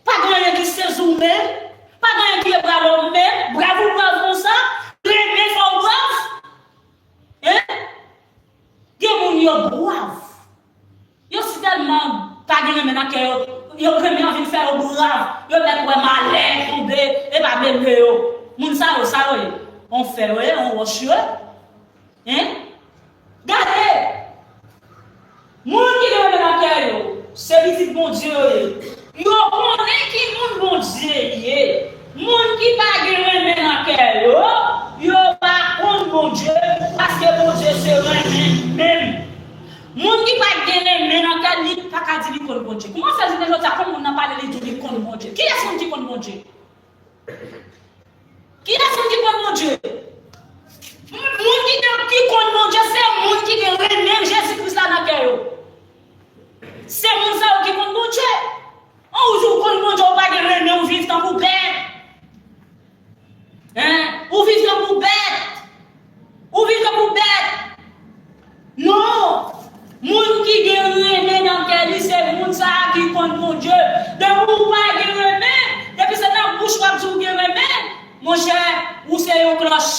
Pa gen anyen ki sezi w menm. Pa gen anyen ki ebrale w menm. Brav ou brav konsa. Renmen fè w brav. Hein? Gen moun yo brav. Yo si tèlman pa gen renmen nan kè yo, yo renmen anvi fè yo brav. Yo mèt wè malè tonbe, e pa mele yo. Moun sa yo, sa yo ye? On fè yo ye, on wòch yo ye. Hein? Gade! Moun ki gen renmen nan kè yo, se pitit Bondye yo ye. Yo konnen ki moun Bondye ye. Moun ki pa gen renmen nan kè yo, yo pa konn Bondye, paske Bondye se renmen menm. Moun ki pa gen renmen nan kè l, li pa ka di li konn Bondye. Kouman fè jounen jodi a, kon moun nan pale, li di li konn Bondye? Kiyès moun ki konn Bondye? Kiyès moun ki konn Bondye? Moun ki gen, ki konn Bondye, se moun ki gen renmen Jezi Kris la nan kè yo. Se moun sa yo ki konn Bondye. An, ou di ou konn Bondye, ou pa gen renmen, ou viv tankou bèt. Hein? Ou viv tankou bèt. Ou viv tankou bèt. Non! Moun ki gen renmen nan kè li, se moun sa a ki konn Bondye. Depi ou pa gen renmen, depi se nan bouch w ap di ou gen renmen, monchè, ou se yon klòch.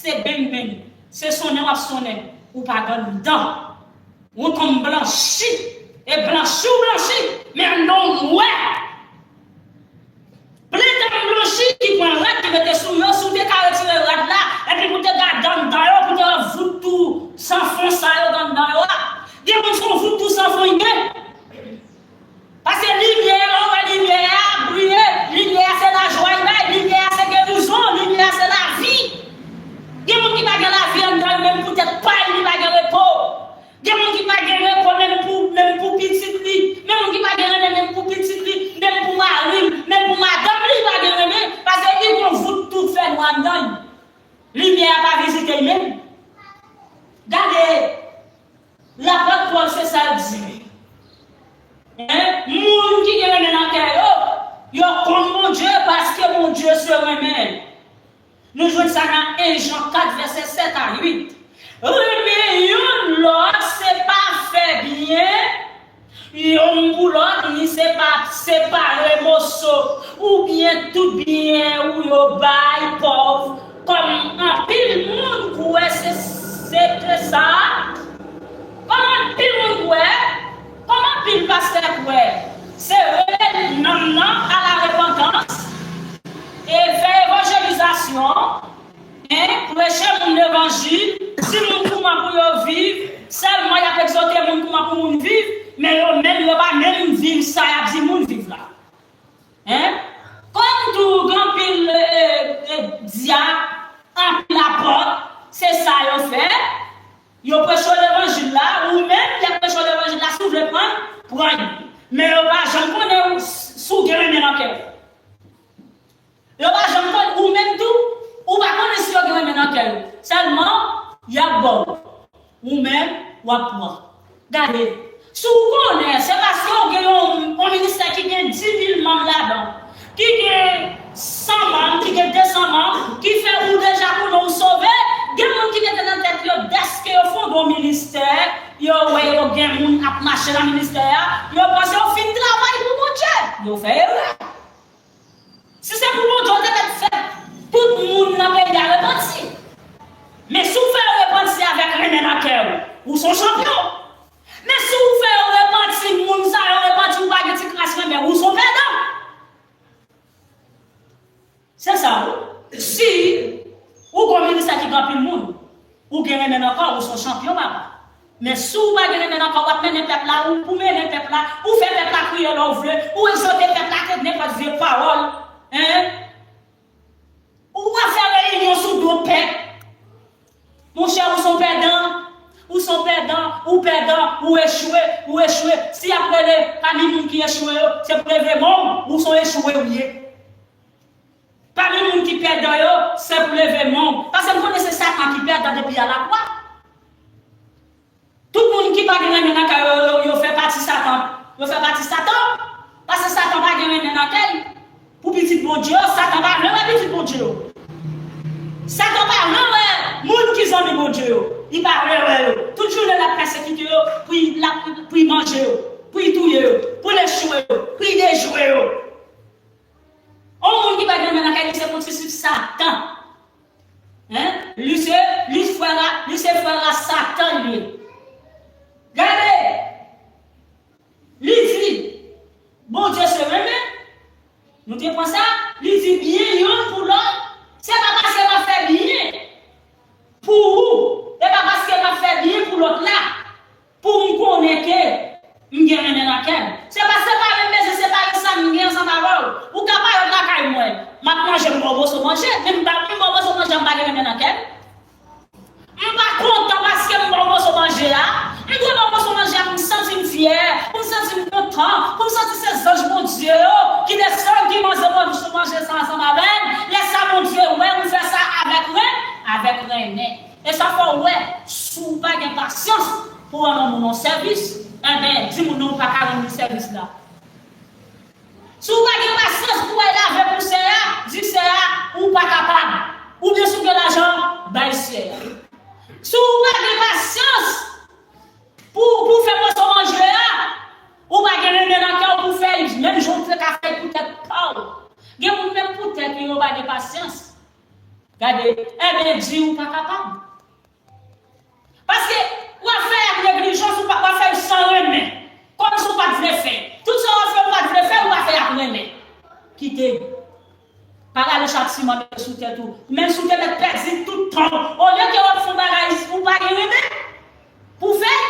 Se beng beng. Se sonnen w ap sonnen. Ou pa gen anndan. Ou konn blanchi. E blanchi ou blanchi, men anndan w nwè. Plen tanm blanchi ki pran rad ki mete sou yo, si w te ka retire rad la, epi pou te gade anndan yo, pou te wè vout tou san fon sa yo anndan yo a. Gen moun se yon vout tou san fon ye. Paske limyè a, ou wè limyè a ap briye, limyè a se lajwa l bay, limyè a se gerizon, limyè a se lavi. Gen moun ki pa gen lavi anndan yo, menm pou tèt pa l, li pa gen repo. Gen moun ki pa gen renmen menm pou, menm pou pitit li. Gen moun ki pa gen renmen menm pou pitit li, menm pou mari l, menm pou madanm li, li pa gen renmen. Paske li gon vout tou fè nwa anndan l. Limyè a pa vizite l menm. Gade, lapòt Pòl se sa l di. Hein? Moun ki gen renmen nan kè yo, yo konn Bondye paske Bondye se renmen. Nou jwenn sa nan en Jan kat, vèsè sèt a uit. Renmen youn lòt, se pa fè byen youn pou lòt, ni se pa separe moso oubyen tout byen ou yo bay pòv, kòm anpil moun kwè se, se te sa. Kòm anpil moun kwè, kòm anpil pastè kwè, se rele nanm nan a la repantans, e fè evanjelizasyon, en, preche moun levanjil, di moun kouman pou yo viv, sèlman y ap egzòte moun kouman pou moun viv, men yo menm, yo pa menm viv sa y ap di moun viv la. En? Kòm tou gen anpil, e, e, dyak, anpil apòt, se sa yo fè. Yo preche w levanjil la, ou menm, y ap preche w levanjil la, si w vle pran l, pran l. Men yo pa janm konnen ou, si w gen renmen nan kè w. Yo pa janm konn, ou menm tou, ou pa konnen si yo gen renmen nan kè yo. Sèlman, y ap ba w. Ou menm, w ap pran. Gade, si w konnen, se paske w gen yon, yon ministè ki gen di mil manm ladan, ki gen san manm, ki gen de san manm, ki fè ou deja konnen w sove, gen moun ki mete nan tèt yo, dèske yo fonde yon ministè, yo wè yo gen moun ap mache nan ministè a, yo panse yo fin travay pou Bondye. Yo fè erè. Si se pou Bondye, w te mèt fè tout moun nan peyi a repanti. Men si w fè yo repanti avèk renmen nan kè w, ou se yon chanpyon. Men si w fè yo repanti, moun sa yo repanti, ou pa gen ti kras renmen, ou se yon pèdan. Se sa, wi. Si ou gon ministè ki gen anpil moun, ou gen renmen nan kò w, ou se yon chanpyon, papa. Men si w pa gen renmen nan kò w, w ap mennen pèp la, ou pou mennen pèp la, ou fè pèp la kriye lè w vle, ou egzòte pèp la ak nenpòt vye pawòl, en? Ou ap fè reyinyon sou do pèp. Monchè, ou se yon pèdan, ou se yon pèdan, ou pèdan, ou echwe, ou echwe. Si y ap rele pami moun ki echwe yo, se pou leve men w, ou se yon echwe ou ye. Pami moun ki pèdan yo, se pou leve men w. Paske m konnen se Satan ki pèdan depi a lakwa. Tout moun ki pa gen renmen nan kè yo, yo, yo fè pati Satan. Yo fè pati Satan. Paske Satan pa gen renmen nan kè l. Pou pitit Bondye yo, Satan pa vle wè pitit Bondye yo. Satan pa vle wè moun ki zanmi Bondye yo. Li pa vle wè yo. Tout jounen l ap pèsekite yo pou l ap, pou l manje yo, pou l touye yo, pou l echwe yo, pou l dejwe yo. Yon moun ki pa gen renmen nan kè li se pou ti swiv Satan. Hein? Li se, li frè a, li se frè a Satan li ye. Gade! Li di, Bondye se renmen. Nou te pran sa, li di byen youn pou lòt. Se pa paske m ap fè byen pou ou, se pa paske m ap fè byen pou lòt la, pou m konnen ke m gen renmen nan kè m. Se pa separe m bezwen separe sa m gen ansanm avè w. Ou ka parèt lakay mwen, m ap manje, m ba w moso manje, men m pa, m ba w moso manje, m pa gen renmen nan kè m. M pa kontan paske m ba w moso manje a. M dwe ba w moso manje a pou m santi m fyè, pou m santi m kontan, pou m santi se zanj Bondye yo ki desann, ki manje, manje sa ansanm avè m. Lè sa Bondye wè m fè sa avèk ren, avèk renmen. E sa fè w wè, si w pa gen pasyans pou w rann yon moun yon sèvis, enben, di moun nan ou pa ka rann li sèvis la. Si w pa gen pasyans pou w al lave pou sè a, di sè a ou pa kapab. Oubyen si w gen lajan, bay sè a. Si w pa gen pasyans pou, pou w fè moso manje a, ou pa gen renmen nan kè w pou w fè l menm jan w te ka fè l pou tèt pa w. Gen moun menm pou tèt yo, yo pa gen pasyans. Gade, enben, di ou pa kapab. Paske w ap fè ak neglijans, ou pa, w ap fè l san renmen. Kòmsi w pa t vle fè. Tout sa w ap fè, ou pa t vle fè, ou pa fè ak renmen. Kite l. Pa rale chak siman mete sou tèt ou. Menm si w te mèt pèdi tout tan w, olye ke w ap fè yon bagay, ou pa gen renmen pou fè l,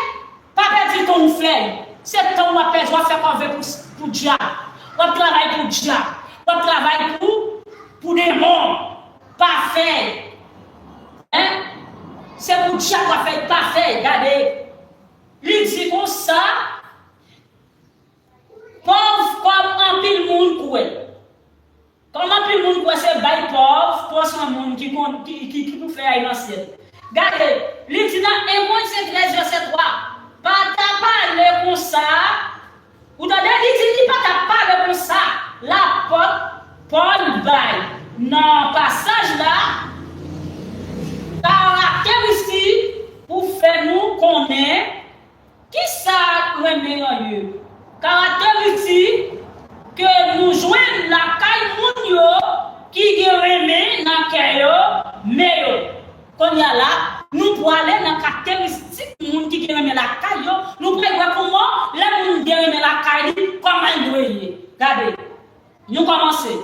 pa pèdi tan w fè l. Se tan w ap pèdi, w ap fè kòve pou, pou dyab. W ap travay pou dyab. W ap travay pou, pou demon. Pa fè l. Hein? Se pou dyab w ap fè l, pa fè l. Gade. Li di konsa, pòv kòm anpil moun kwè. Kòm anpil moun kwè se bay pòv, pòv san moun ki konn, ki, ki, ki pou fè ay nan syèl. Gade, li di nan en Korentyen trèz vèsè twa, pa ta pale konsa, ou tande, li di li pa ta pale konsa, lapòt Pòl bay nan pasaj la karakteristik pou fè nou konnen kisa renmen an ye? Karakteristik ke nou jwenn lakay moun yo ki gen renmen nan kè yo, men yo. Kounye a la, nou prale nan karakteristik moun ki gen renmen lakay yo, nou pral wè kòman lè moun gen renmen lakay li, kòman l dwe ye. Gade, nou kòmanse.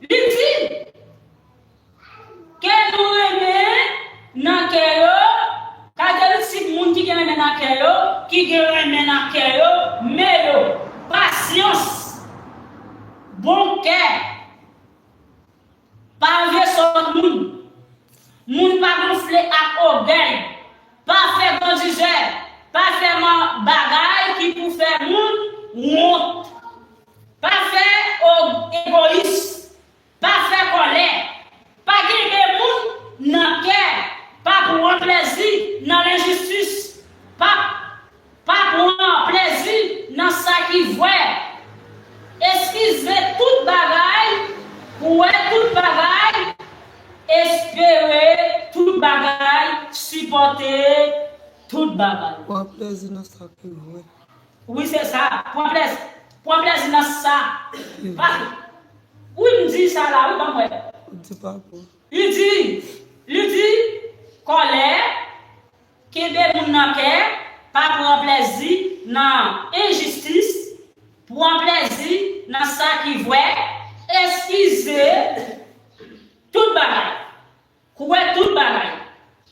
Li di, ke nou renmen nan kè yo, karakteristik moun ki gen renmen nan kè yo, ki gen renmen nan kè yo, men yo, pasyans, bon kè, pa vye sòt moun, moun pa gonfle ak ògèy, pa fè grandizè, pa fè man bagay ki pou fè moun wont, pa fè o-, egoyis, pa fè kòlè, pa kenbe moun nan kè, pa pran plezi nan lenjistis, pa, pa pran plezi nan sa ki vwè. Eskize tout bagay, kwè tout bagay, espere tout bagay, sipòte tout bagay. Pran plezi nan sa ki vwè. Wi, se sa. Pran plèzi, pran plèzi nan sa. Pa, wi, m di sa la, wi, ban m wè. Ou di pa bon. Li di, li di, kòlè, kenbe moun nan kè, pa pran plèzi nan enjistis, pran plèzi nan sa ki vwè, eskize tout bagay. Kwè tout bagay,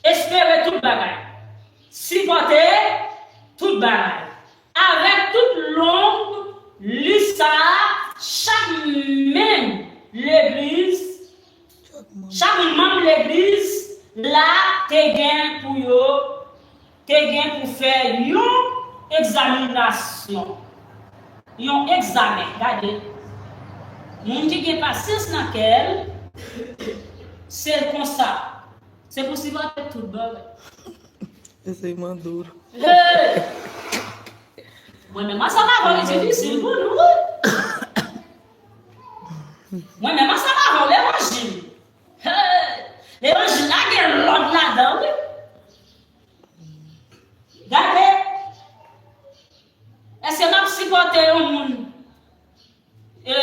espere tout bagay, sipòte tout bagay. Avèk tout long lis sa a, chak menm legliz, chak manm legliz la te gen pou yo te gen pou fè yon egzaminasyon, yon egzamen. Gade, moun ki gen pasyans nan kè l, se konsa. Se pou sipòte tout bagay. Ese mandou. Hey! Mwen menm ansanm avè w, li difisil pou nou, wi. Mwen menm ansanm avè w, levanjil. Hey! Levanjil la gen lòd ladan, wi. sipòte yon moun, e,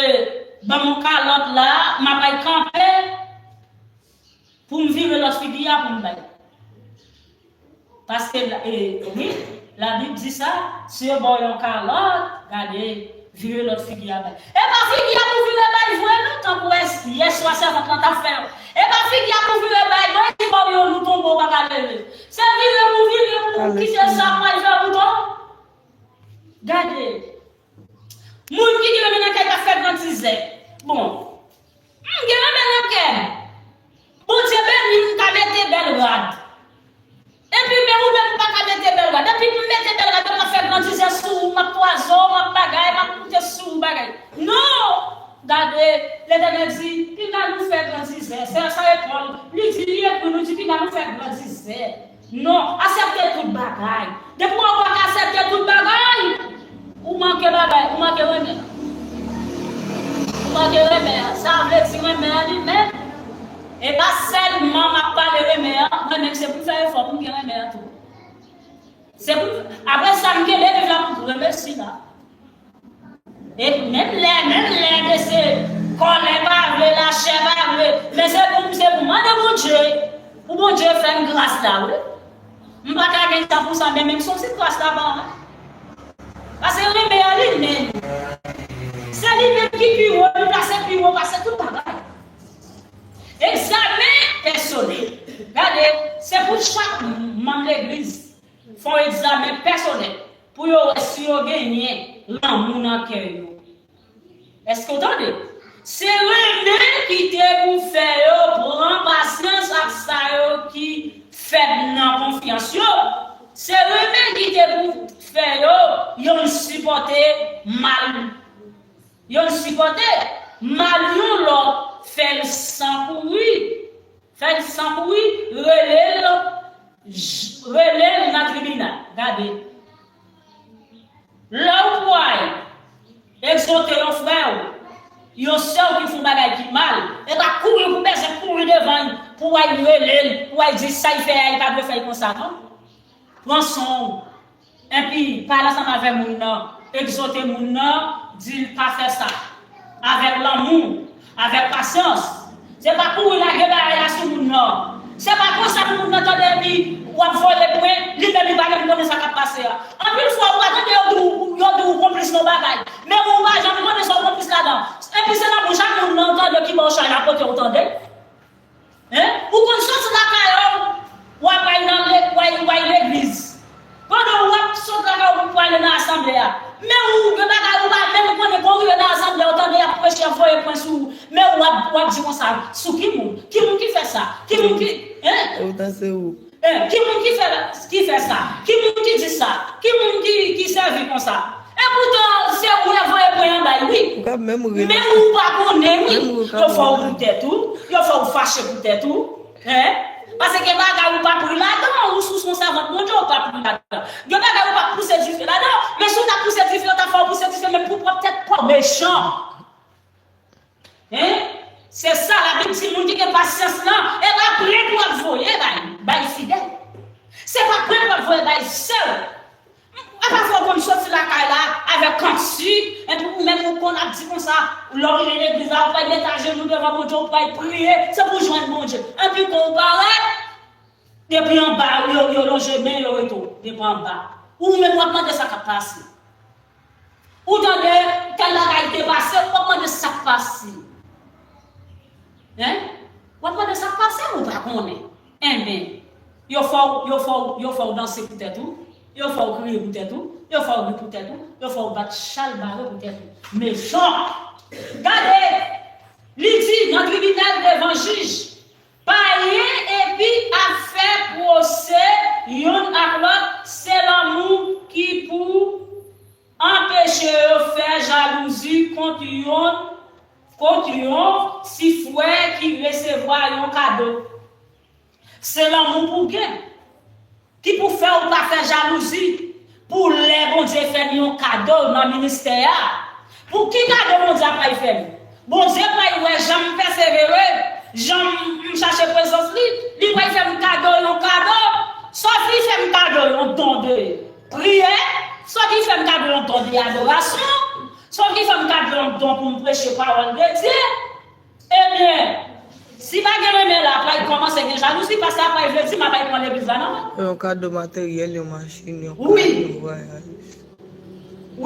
ban m yon kalòt la, m ap al kanpe pou m vire lòt figi a pou m bay. Paske, e, wi, Labib di sa, si yo ba w yon kalòt, gade, vire lòt figi a bay. E pa figi a pou vire bay vre non, tankou yè swa sèvant lan t ap fè yo. E pa figi a pou vire bay non, e ki ba w yon nou tonbe w pa ka leve. Se vire pou vire pou kite sa pral fè ou tonbe. Gade. Moun ki gen renmen nan kè pa fè grandizè. Bon, m gen renmen nan kè m. Bondye beni m, m ka mete bèl rad. Epi men ou menm ou pa ka mete bèl rad. Epi pou m mete bèl rad, m ap fè grandizè sou ou, m ap kwaze w, m ap bagay, m ap moute sou ou bagay. Non! Gade, Letènèl di, pinga nou fè grandizè. Se sa e Pòl, li di, li ekri nou di, pinga nou fè grandizè. Non, aksepte tout bagay. Depi w pa ka aksepte tout bagay, ou manke bagay, ou manke renmen. Ou manke renmen an. Sa vle di renmen an li menm. E pa sèlman m ap pale renmen an, mwen menm se pou m fè efò pou m gen renmen an tou. Se pou, apre sa, m kenbe viv la pou m remèsi la. E menm lè, menm lè ke se kòlè pa vle, lachè pa vle, men se pou m, se pou m mande Bondye, pou Bondye fè m gras la, wi. M pa ka gen tan pou sa, men menm se yon ti gras la ban mwen. Paske renmen an li menm. Se li menm ki pi wo, li plase pi wo pase tout bagay. Egzamen pèsonèl. Gade, se pou chak manm legliz fè yon egzamen pèsonèl pou yo wè si yo genyen lanmou nan kè yo. Èske w tande? Se renmen ki te pou fè yo pran pasyans ak sa yo ki fèb nan konfyans yo. Se renmen ki te pou fè yo yonn sipòte mal, yonn sipòte mal yon lòt, fè l san kouri. Fè l san kouri, rele l, j- rele l nan tribinal. Gade. Lè w pral egzòte yon frè w, yon sè w ki fè yon bagay ki mal, e pa kouri pou bezwen kouri devan l, pou w al rele l, pou w al di sa l fè a, li pa dwe fè l konsa, non. Pran san w. Epi, pale ansanm avè moun nan, egzòte moun nan, di l pa fè sa. Avèk lanmou, avèk pasyans. Se pa kouri lage bagay la sou moun nan. Se pa konsa pou moun nan tande epi w ap voye pwen, li menm li pa menm konnen sa k ap pase a. Anpil fwa ou pa tande yo di w, yo di w konplis nan bagay. Men ou pa janm konnen sa w konplis ladan. Epi se nan bouch a moun nan ou tande ki ba w chay la pote w tande. Hein? Ou konn soti lakay ou, w ap al nan le- w al- w al legliz. Pandan w ap sot lakay ou pou w ale nan asanble a. Men ou gen bagay ou pa menm konnen, kon w rive nan asanble a, ou tande y ap preche, y ap voye pwen sou ou. Men w ap, w ap di konsa, sou ki moun? Ki moun ki fè sa? Ki moun ki, hein? E poutan se ou. Hein? Ki moun ki fè, ki fè sa? Ki moun ki di sa? Ki moun ki, ki sèvi konsa? E poutan, se ou y ap voye pwen an bay, wi. Ou ka menm ri. Men ou pa konnen, wi. Menm ou ka fè w pou tèt ou, yo fè w fache pou tèt ou. Hein? Paske gen bagay ou pa pri ladan, ou sou son sèvant Bondye, ou pa pri ladan. Gen bagay ou pa pouse dife ladan, men si w ta pouse dife, yo ta fè w pouse dife menm pou pwòp tèt pa w, mechan. Hein? Se sa Labib di, moun ki gen pasyans lan, e pa plent w ap voye bay, bay fidèl. Se pa plent w ap voye bay sè w. Apa fò w konn soti lakay la avèk kantik, epi ou menm ou konn ap di konsa, lè w rive legliz la, ou pral met ajenou devan Bondye, ou pral priye, se pou w jwenn Bondye. Epi kon ou parèt, depi anba, yo, yo lonje men, yo rete w depi anba. Ou menm w ap mande sa k ap pase. Ou tande tèl bagay te pase, w ap mande sa k pase. Hein? W ap mande sa k pase, ou pa konnen. Enben, yo fè w, yo fè w, yo fè w danse pou tèt ou, yo fè w kriye pou tèt ou, yo fè w ri pou tèt ou, yo fè w bat chalbare pou tèt ou. Mechan! Gade! Li di nan tribinal devan jij, payen epi ap fè pwose yonn ak lòt, se lanmou ki pou anpeche yo fè jalouzi kont yon, kont yon ti frè ki resevwa yon kado. Se lanmou pou gen ki pou fè w pa fè jalouzi pou lè Bondye fè n yon kado nan ministè a. Pou ki kado Bondye ap bay fè m? Bondye pral wè jan m pèsevere, jan m, m chache prezans li, li pral fè m kado yon kado. Sòf li fè m kado yon don de priyè, sòf li fè m kado yon don de adorasyon. Sa ki fè m ka di yon don pou m preche pawòl de Dye. Ebyen, si pa gen renmen la, pral kòmanse gen jalouzi, pastè a pral vle di m ap al pran legliz la nan men. Yon kado materyèl, yon machin, yon Wi. Kado vwayaj.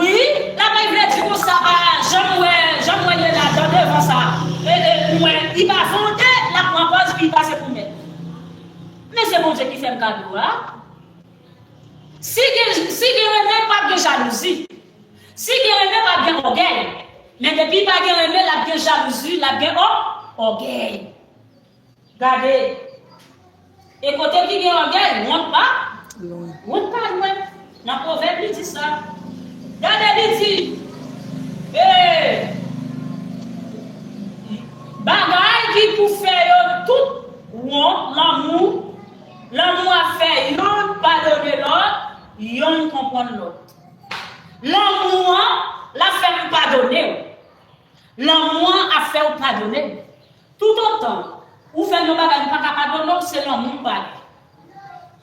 Wi, l ap vle di konsa, a, jan m wè, jan m wè l ye la, dan devan sa. E, e, m wè, li pa fonde, l ap pran pòz, li pase pou mèt. Men se Bondye ki fè m kado a. Si gen, si gen renmen, p ap gen jalouzi. Si gen renmen, p ap gen ògèy. Men depi pa gen renmen, l ap gen jalouzi, l ap gen ò-, ògèy. Gade. E kote ki gen ògèy, wont pa, Lwen. Wont pa lwen. Nan Pwovèb, li di sa. Gade, li di, e, bagay ki pou fè yo tout wont, lanmou, lanmou ap fè yonn padone lòt, yonn konprann lòt. Lanmou an, l ap fè m padone w. Lanmou an ap fè w padone m. Toutotan ou fè m yon bagay m pa ka padone w, se lanmou m pa gen.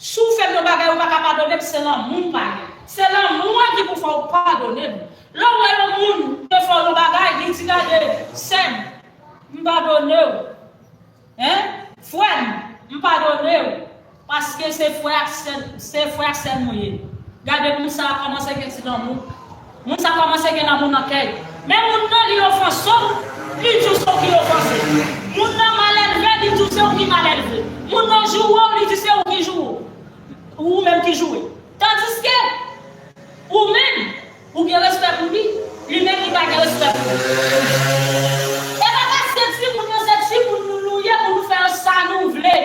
Si w fè m yon bagay ou pa ka padone m, se lanmou m pa gen. Se lanmou an ki pou fè w padone m. Lè w wè yon moun te fè w yon bagay, li di, gade, sè m, m padone w. Hein? Frè m, m padone w. Paske se frè ak sè, se frè ak sè nou ye. Gade moun sa a kòmanse gen ti lanmou. Moun sa a kòmanse gen lanmou nan kè l. Men moun nan li ofanse w, li di w se w ki ofanse. Moun nan malelve, li di w se w ki malelve. Moun nan joure w, li di se w ki joure. Ou menm ki joure. Tandiske ou menm, ou gen respè pou li, li menm li pa gen respè pou ou. E pa paske timoun yo se timoun nou nou ye pou nou fè yo sa nou vle.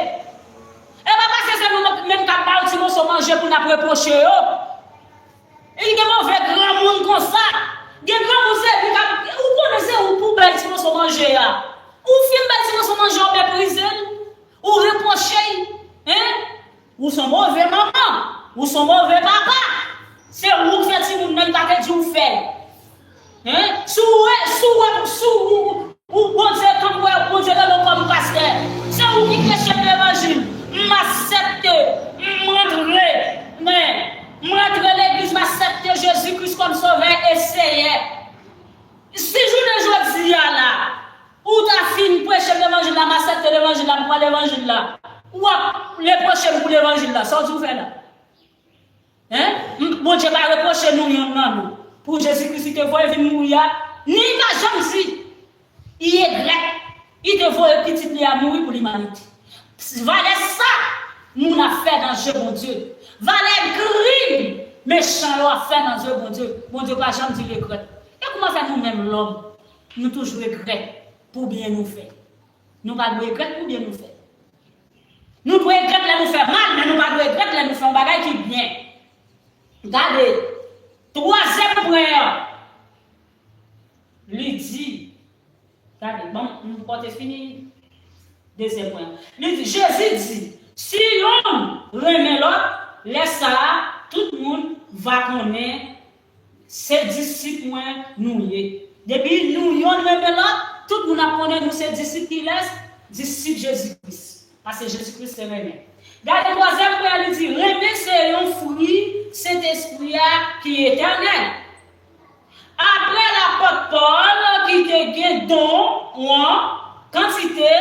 E pa paske se nou menm k ap ba yo ti moso manje pou n ap repwoche yo. E gen move granmoun konsa. Gen granmoun se li k ap, ou konnen se ou pou bay ti moso manje a. Ou fin bay ti moso manje a, ou meprize l, ou repwoche l, hein? Ou se yon move manman, ou se yon move papa. Se ou k fè timoun nan, li pa te di w fè. Hein? Si w wè, si w wè, si w, ou, ou, Bondye, tankou wè, Bondye rele w kòm pastè. Se ou ki preche levanjil. M aksepte, m rantre, men, m rantre legliz, m aksepte Jezi Kris kòm Sovè e Seyè. Si jounen jodi a la, ou ta fin preche levanjil la, m aksepte levanjil la, m pran levanjil la, w ap repwoche m pou levanjil la, sa w di w fè la? Hein? M-, Bondye pa repwoche nou yonn nan nou. Pou Jezi Kris li te voye vin mouri a, ni pa janm di, li regrèt, li te voye pitit li a mouri pou limanite. Valè sa moun ap fè nan je Bondye. Valè krim mechan yo ap fè nan je Bondye. Bondye pa janm di regrèt. E kouman fè nou menm lòm, nou toujou regrèt pou byen nou fè? Nou pa dwe regrèt pou byen nou fè. Nou dwe regrèt lè nou fè mal, men nou pa dwe regrèt lè nou fè yon bagay ki byen. Gade, twazyèm pwen an, li di, gade, bon, m pote fini dezyèm pwen an. Li di, Jezi di, si yonn renmen lòt, lè sa a, tout moun va konnen se disip mwen nou ye. Depi nou yonn renmen lòt, tout moun ap konnen nou se disip kilès? Disip Jezi Kris. Paske Jezi Kris se renmen. Gade twazyèm pwen an, li di, renmen se yon fwi Sentespri a ki etènèl. Apre lapòt Pòl ki te gen don an kantite,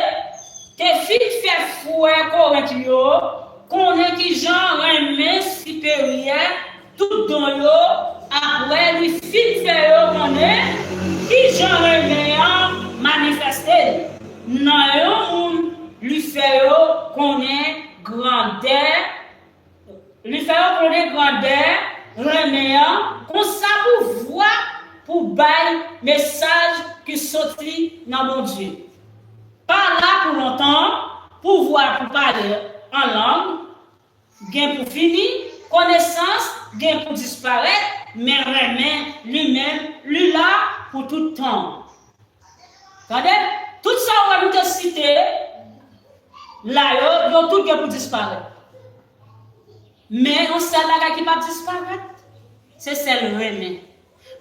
te fin fè frè Korent yo konnen kijan renmen siperyè tout don yo, apre li fin fè yo konnen kijan renmen an manifeste nan yon moun, li fè yo konnen grandè, li fè yo konnen grandè renmen an, konsa pouvwa pou bay mesaj ki soti nan Bondye. Pa la pou lontan, pouvwa pou pale an lang, gen pou fini, konesans gen pou disparèt, men renmen li menm, li la pou tout tan. Tande? Tout sa w wè nou te site la yo, yo tout gen pou disparèt. Men yon sèl bagay ki p ap disparèt, se sèl renmen.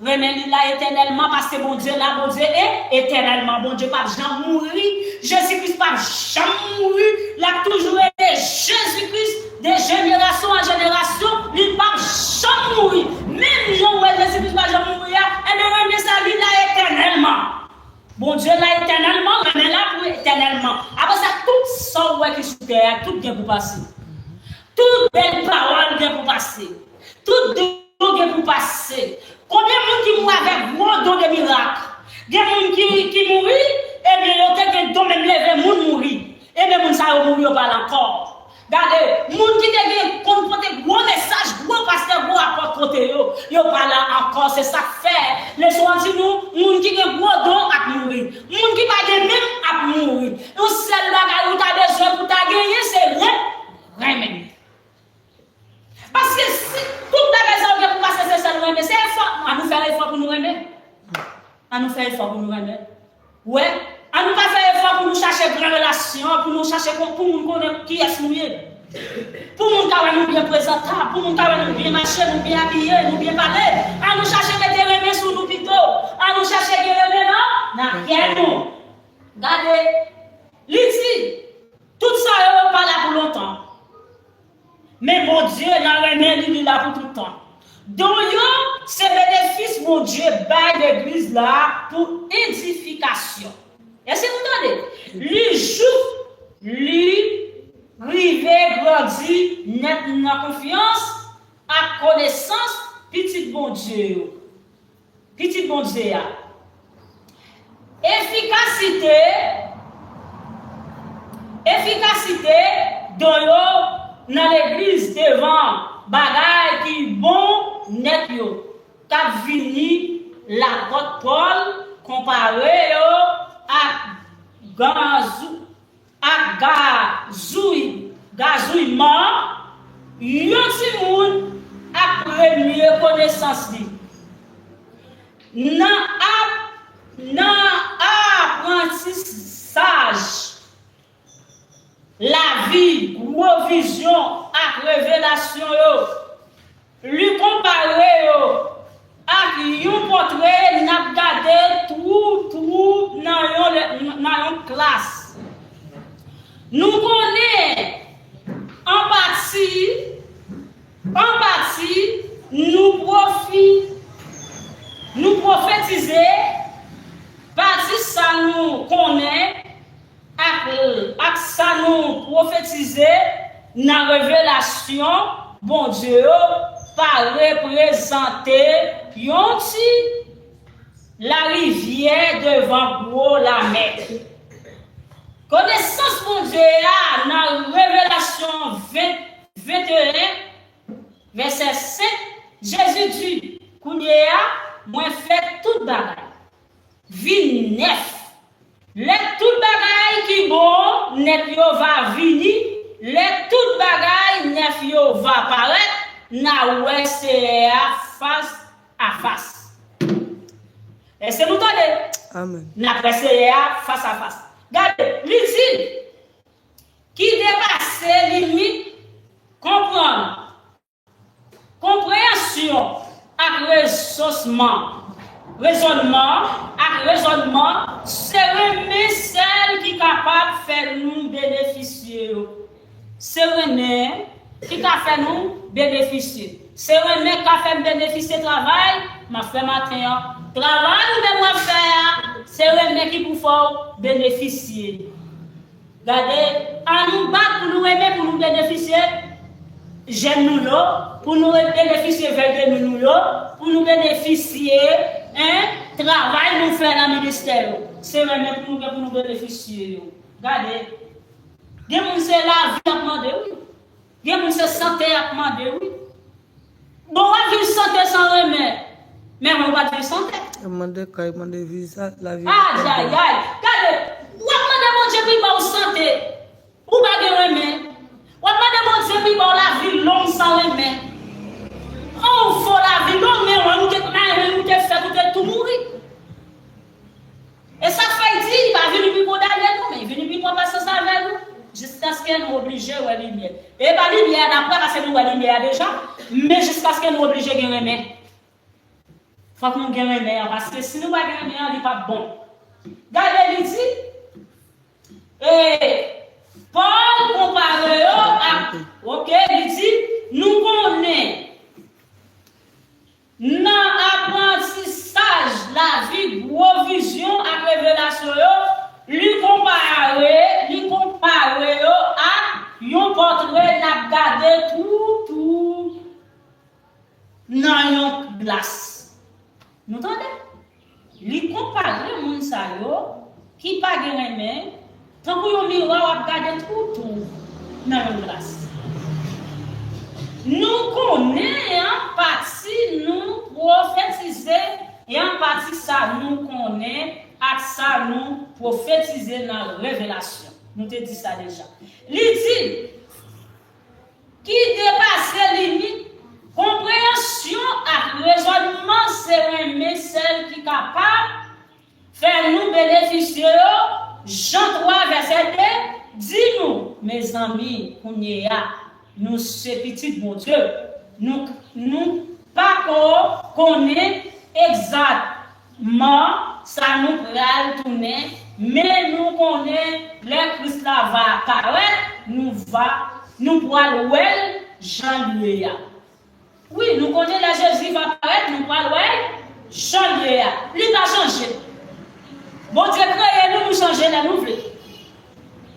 Renmen li la etènèlman, paske Bondye la, Bondye e etènèlman. Bondye p ap janm mouri. Jezi Kris p ap janm mouri. L ap toujou rete Jezi Kris de jenerasyon an jenerasyon. Li p ap janm mouri. Menm jan w wè Jezi Kris pa janm ministè a, tout gen pou pase. Tout bèl pawòl gen pou pase. Tout don gen pou pase. Konbyen moun ki mouri avèk gwo don de mirak? Gen moun ki, ki mouri, ebyen, yo te gen don menm leve moun mouri. Ebyen, moun sa yo mouri, yo pa la ankò. Gade, moun ki te gen konn pote gwo mesaj, gwo pastè, gwo apòt pote yo, yo pa la ankò. Se sa k fè leson an di nou, moun ki gen gwo don ap mouri. Moun ki pa gen menm ap mouri. Yon sèl bagay ou ta bezwen pou ta genyen, se ren-, renmen. Paske si tout bagay sa yo gen pou pase, se sèl renmen. Se efò. An nou fè efò pou nou renmen. An nou fè efò pou nou renmen. Wè, an nou pa fè efò pou nou chache gran relasyon, pou nou chache kon-, pou moun konnen kiyès nou ye. Pou moun ka wè nou byen prezantab, pou moun ka wè nou byen mache, nou byen abiye, nou byen pale. An nou chache mete renmen sou nou pito. An nou chache gen renmen nan, nan kè nou. Gade, li di, tout sa yo, yo pa la pou lontan. Men Bondye nan renmen li, li la pou tout tan. Don yo, se benefis Bondye bay legliz la pou edifikasyon. Èske nou tande? Li jouk li rive grandi nèt nan konfyans ak konesans pitit Bondye yo. Pitit Bondye a. Efikasite, efikasite don yo nan legliz devan bagay ki bon nèt yo, k ap vini. Lapòt Pòl konpare yo ak gazou ak gazouy, gazouyman yon timoun ak premye konesans li. Nan ap-, nan aprantisaj lavi, gwo vizyon ak revelasyon yo, li konpare yo ak yon pòtre n ap gade twoup twoup nan yon lè-, nan yon klas. Nou konnen an pati, an pati, nou pwofi-, nou pwofetize pati sa nou konnen ak, ak sa nou pwofetize nan revelasyon Bondye yo pa reprezante yon ti larivyè devan gwo lamè. Konesans Bondye a nan Revelasyon ven, venteyen, vèsè senk, Jezi di, kounye a, mwen fè tout bagay vin nèf. Lè tout bagay ki bon nèt yo va vini, lè tout bagay nèf yo va parèt, n a wè Seyè a fas a fas. Èske nou tande? Amèn. N ap wè Seyè a fas a fas. Gade, li di, ki depase limit konprann. Konpreyansyon ak rezosman, rezònman ak rezònman, se renmen sèl ki kapab fè nou benefisye yo. Se renmen ki ka fè nou benefisye. Se renmen k ka fè m benefisye travay m ap fè maten an. Travay ou menm w ap fè a, se renmen ki pou fè w benefisye. Gade, ann nou bat pou nou renmen, pou nou benefisye jèn nou yo, pou nou re-, benefisye vèy de nou nou yo, pou nou benefisye, en, travay nou fè nan ministè yo. Se renmen pou nou gen pou nou benefisye yo. Gade, gen moun se lavi y ap mande, wi. Gen moun se sante y ap mande, wi. Bon, w ap viv sante san renmen, men mwen w ap viv sante. Yo mande kay, mande viza, lavi. Ayayay! Gade, w ap mande Bondye pou l ba w sante, ou pa gen renmen. W ap mande Bondye pou l ba w lavi long san renmen. An, ou fè w lavi long, men w, ou te, men ou te fèt, ou te tou mouri. E sa k fè l di, li pa vini pou l kondane nou, men li vini pou l pran pasyans avè nou, jiskaske nou oblije wè limyè. E pa limyè a n ap wè, paske nou wè limyè a deja, men jiskaske nou oblije gen renmen. Fòk nou gen renmen an, paske si nou pa gen renmen an, li p ap bon. Gade, li di, e, Pòl konpare yo ak, oke, li di, nou konnen nan aprantisaj lavi gwo vizyon ak revelasyon yo, li konpare, li konpare yo ak nan yon glas. Nou tande? Li konpare moun sa yo ki pa gen renmen, tankou yon miwa w ap gade twou twou nan yon glas. Nou konnen an pati nou pwofetize, e an pati sa nou konnen ak sa nou pwofetize nan revelasyon. Nou te di sa deja. Li di, ki depase limit konpreyansyon ak rezònman, se renmen sèl ki kapab fè nou benefisye yo. Jan twa vèsè de di nou, mezanmi, kounye a, nou se pitit Bondye. Nou, nou pa ko konnen egzakteman sa nou pral tounen, men nou konnen lè Kris la va parèt, nou va, nou pral wè l jan l ye a. Wi, nou konnen lè Jezi va parèt, nou pral wè l jan l ye a. Li pa chanje. Bondye kreye nou, nou chanje lè nou vle.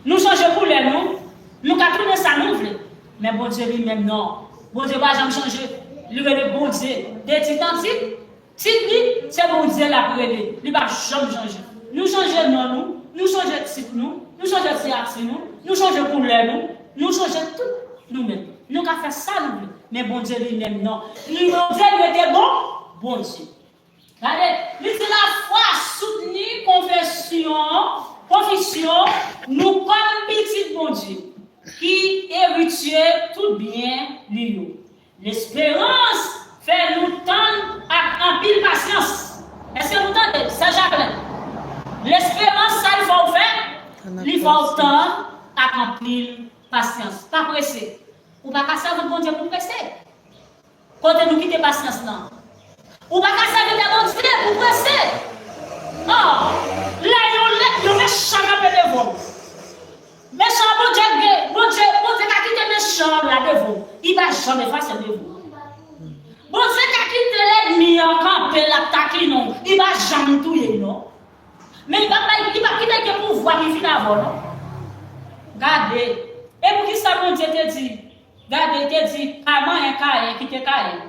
Nou chanje koulè nou, nou ka tounen sa nou vle. Men Bondye li menm non. Bondye pa janm chanje. Li rele Bondye. De tit an tit, tit li, se Bondye l ap rele. Li pa janm chanje. Nou chanje non nou, nou chanje tit nou, nou chanje siyati nou, nou chanje koulè nou, nou chanje tout nou menm. Nou ka fè sa nou vle. Men Bondye li menm non. Li Bondye li rete bon, Bondye. Gade, li di lafwa soutni konfesyon, konfisyon nou kòm pitit Bondye, ki eritye tout byen li yo. Lesperans fè nou tann ak anpil pasyans. Èske nou tande? Sè Jacqueline, lesperans sa l fè w fè, li fè w tann ak anpil pasyans. Pa prese. Ou pa ka sèvant Bondye pou prese. Kote nou kite pasyans lan? Ou pa ka sèvitè Bondye pou prese. Oh, lè yon lè, yon mechan kanpe devan w. Mechan Bondye gen, Bondye, Bondye ka kite mechan an la devan w. Li pa janm efase l devan w. Bondye ka kite lènmi an kanpe l ap takinen w. Li pa janm touye l non. Men li pa bay, li pa kite gen pouvwa ki vin avè w non. Gade. E poukisa Bondye te di, gade, te di, pa manyen Kayen, kite Kayen.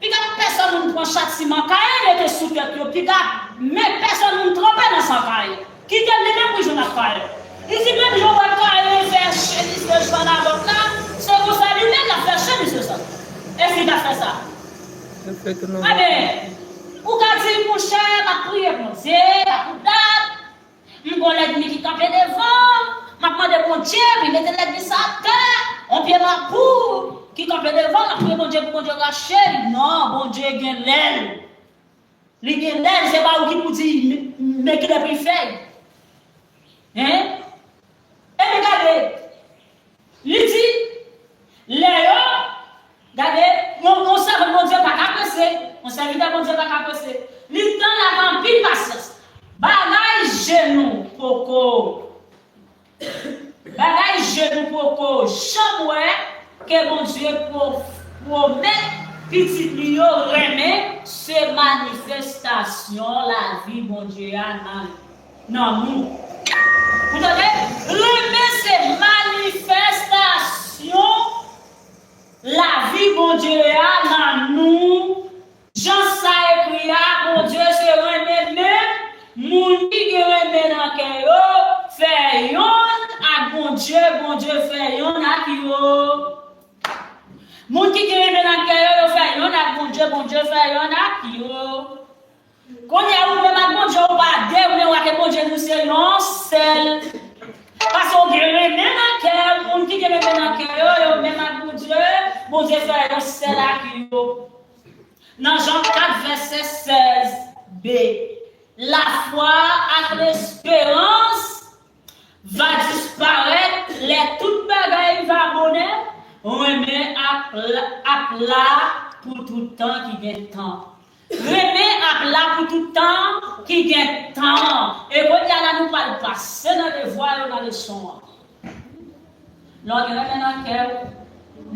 Piga pèsòn moun pran chatiman Kayen mete sou tèt yo, piga men pèsòn moun tranpe nan san Kayen. Kite l li menm pou jwenn ak Kayen. Li di menm jan w wè Kayen fè cheni se san Nabòt la, se konsa li menm l ap fè cheni se san. Èske li ka fè sa? Ebyen, ou ka di, monchè, m ap priye Bondye, m ap pou dat. M gon lènmi ki kanpe devan m, m ap mande Bondye pou l mete lènmi sa atè, yon pye mapou ki kanpe devan m, m ap priye Bondye pou Bondye rache l. Non, Bondye gen lè l. Li gen lè l, se pa ou ki pou di, men, men kilè pou l fè l. Hein? Ebyen gade, li di, lè yo, gade, yon, yon sèvant Bondye pa ka prese, yon sèvitè Bondye pa ka prese. Li tann ak anpil pasyans. Bagay je nou poko, bagay je nou poko janm wè ke Bondye pwo-, pwomèt pitit li yo renmen, se manifestasyon lavi Bondye a nan nan nou. Ou tande? Renmen se manifestasyon lavi Bondye a nan nou. Jan sa ekri a, Bondye se renmen, men moun ki gen renmen nan kè yo fè yonn ak Bondye, Bondye fè yonn ak yo. Moun ki gen renmen nan kè yo, yo fè yonn ak Bondye, Bondye fè yonn ak yo. Kounye a, ou menm ak Bondye, ou pa de, ou menm ak Bondye, nou se yon sèl. Paske w gen renmen nan kè w, moun ki gen renmen nan kè yo, yo menm ak Bondye, Bondye fè yon sèl ak yo. Nan Jan kat vèsè sèz b, lafwa ak lesperans va disparèt lè tout bagay va bonè, renmen ap la, ap la pou tout tan ki gen tan. Renmen ap la pou tout tan ki gen tan. E kounye a la nou pral pase nan devwa yo nan leson an. Lè w gen renmen nan kè w,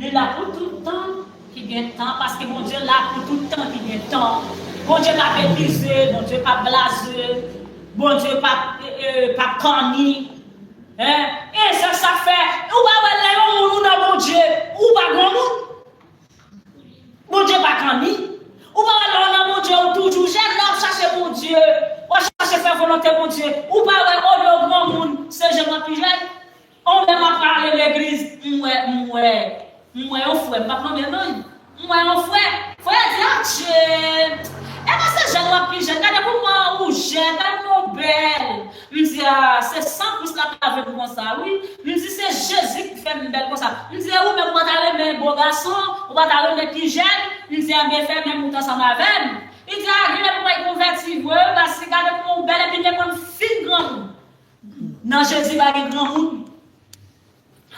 li la pou tout tan ki gen tan, paske Bondye la pou tout tan ki gen tan. Bondye p ap epuize, Bondye p ap blaze, Bondye p ap, e, e, p ap kanni. Hein? E se sa k fè, ou pa wè lè yon moun ou nan Bondye, ou pa granmoun. Bondye pa zanmi. Ou pa wè lè w nan Bondye, ou toujou jèn, lè w ap chache Bondye, w ap chache fè volonte Bondye. Ou pa wè, olye w granmoun, se jèn w ap pi jèn. On lè m ap prale legliz, m wè, m wè, m wè yon frè, m p ap nonmen l non. M wè yon frè, frè a di, adje, e pa se jèn w ap pi jèn, gade kouman ou jèn, gade kouman ou bèl. M di, a, se san Kris l ap lave m konsa, wi. M di, se Jezi k fè m bèl konsa. M di, e ou menm, ou pa ta renmen bo gason, ou pa ta renmen pi jèn? M di, anben, fè menm wout ansanm avè m. Li di, a, genlè pou mwen konvèti vre, paske gade kouman ou bèl, epi m te konn fin granmoun. Nan Jezi pa gen granmoun.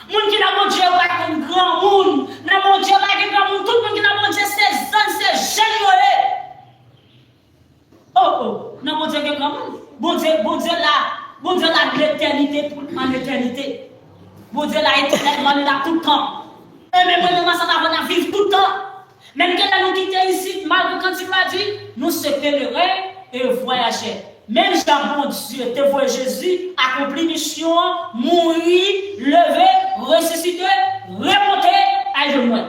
Moun ki nan Bondye yo pa konn granmoun. Nan Bondye pa gen granmoun. Tout moun ki nan Bondye se zanj, se jèn yo ye. Oh, oh, nan Bondye gen granmoun. Bondye, Bondye la, Bondye la de letènite pou an etènite. Bondye la etènèlman, li la tout tan. E menm mwen menm ansanm avè w n ap viv tout tan. Menm ke lè nou kite isit, malgre kantik la di, nous sommes pèlerins et voyageurs. Menm jan Bondye te voye Jezi akonpli misyon an, mouri, leve, resisite, remonte, al jwenn mwen.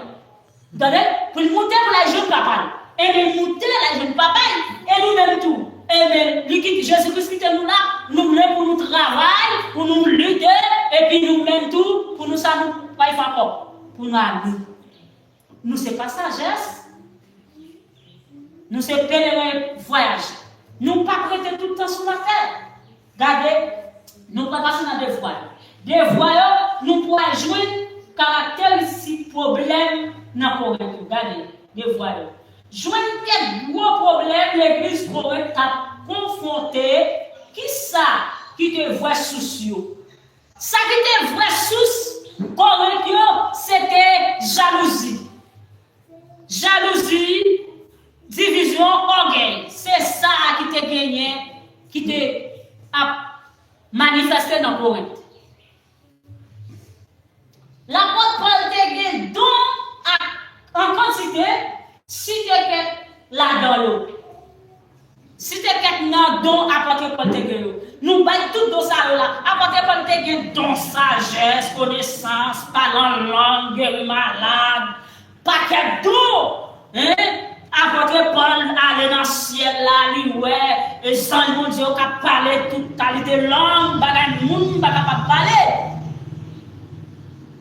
Tande? Pou l moute pou l al jwenn papa l. Ebyen, moute l al jwenn papa l. E nou menm tou. Ebyen, li kite, Jezi Kris kite nou la, nou menm pou nou travay, pou nou lite, epi nou menm tou, pou nou sa nou pral fè ankò, pou nou ale. Nou se pasajè. Nou se pèleren vwayajè. Nou p ap rete tout tan sou latè. Gade, nou pral pase nan devwa yo. Devwa yo, nou pral jwenn karakteristik pwoblèm nan Korent yo. Gade, devwa yo. Jwenn kèk gwo pwoblèm legliz Korent t ap konfwonte, kisa ki te vrè sous yo? Sa ki te vrè sous Korent yo, se te jalouzi. Jalouzi, divizyon, ògèy. Se sa a ki te genyen, ki te ap manifeste nan Korent. Lapòt Pòl te gen don ak, an kantite, site kèk ladan yo. Site kèk nan don apòt Pòl te gen yo. Nou bay tout don sa yo la. Apòt Pòl te gen don sajès, konesans, pale an lang, geri malad, pakèt don. Hein? Apòt Pòl ale nan syèl la, li wè, e, zanj Bondye yo k ap pale tout kalite lang, bagay moun pa kapab pale.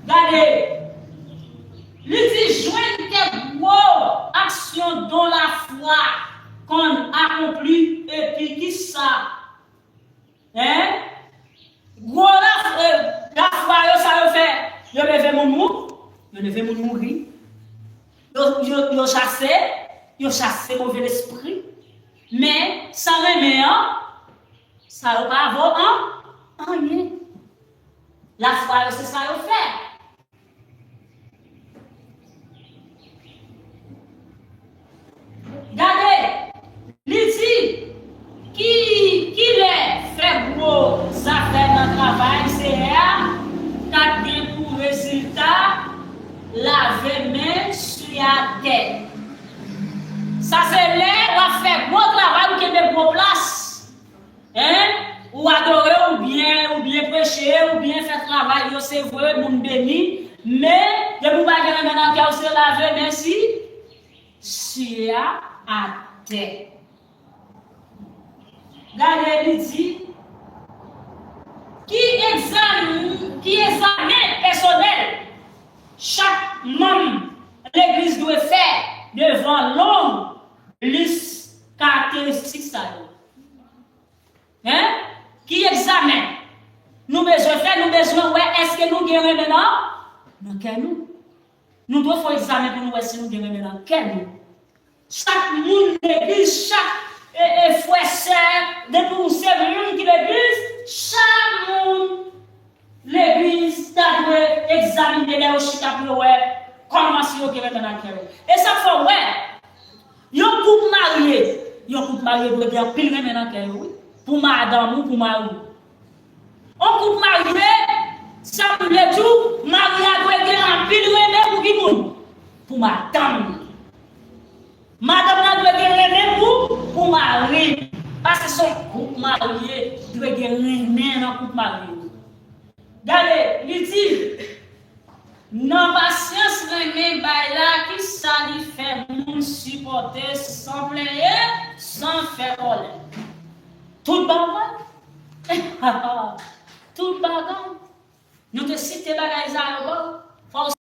Gade, li di jwenn kèk gwo aksyon don lafwa konn akonpli, epi kisa? Hein? Gwo laf-, eh, lafwa yo, sa yo fè? Yo leve moun mou-, yo leve moun mouri. Yo, yo, yo chase, yo chase move lespri. Men, san renmen an, sa yo pa vo an, anyen. Lafwa yo, se sa yo fè. Gade, li di, ki, kilè fè gwo zafè nan travay Seyè a t ap gen pou rezilta lave men sou atè. Sa se lè w ap fè gwo travay, ou kenbe gwo plas. Hein? Ou adore, ou byen, ou byen preche, ou byen fè travay yo, se vre, moun beni, men depi w pa gen renmen nan kè w, se lave men si, sye a atè. Gade, li di, ki egzamen, ki egzamen pèsonèl chak manm legliz dwe fè devan long lis karakteristik sa yo? Hein? Ki egzamen nou bezwen fè? Nou bezwen wè èske nou gen renmen nan, nan kè nou. Nou dwe fè yon egzamen pou nou wè si nou gen renmen nan kè nou. Chak moun legliz, chak, e, e, frè, sè, depi w se moun ki legliz, chak moun legliz ta dwe egzamine lè yo chita pou yo wè kòman si yo gen renmen nan kè yo. E sa k fè w wè, yon koup marye, yon koup marye dwe gen anpil renmen nan kè yo, wi. Pou madanm ou, pou mari w. Yon koup marye, sa vle di, mari a dwe gen anpil renmen pou ki moun? Pou madanm li. Madanm nan dwe gen renmen pou, pou mari. Paske se yon koup marye, dwe gen renmen nan koup marye. Gade, li di, nan pasyans renmen bay la, kisa li fè moun si Plenyen san fè kòlè. Tout bagay. Tout bagay. Nou te site bagay sa yo, bon. Fò w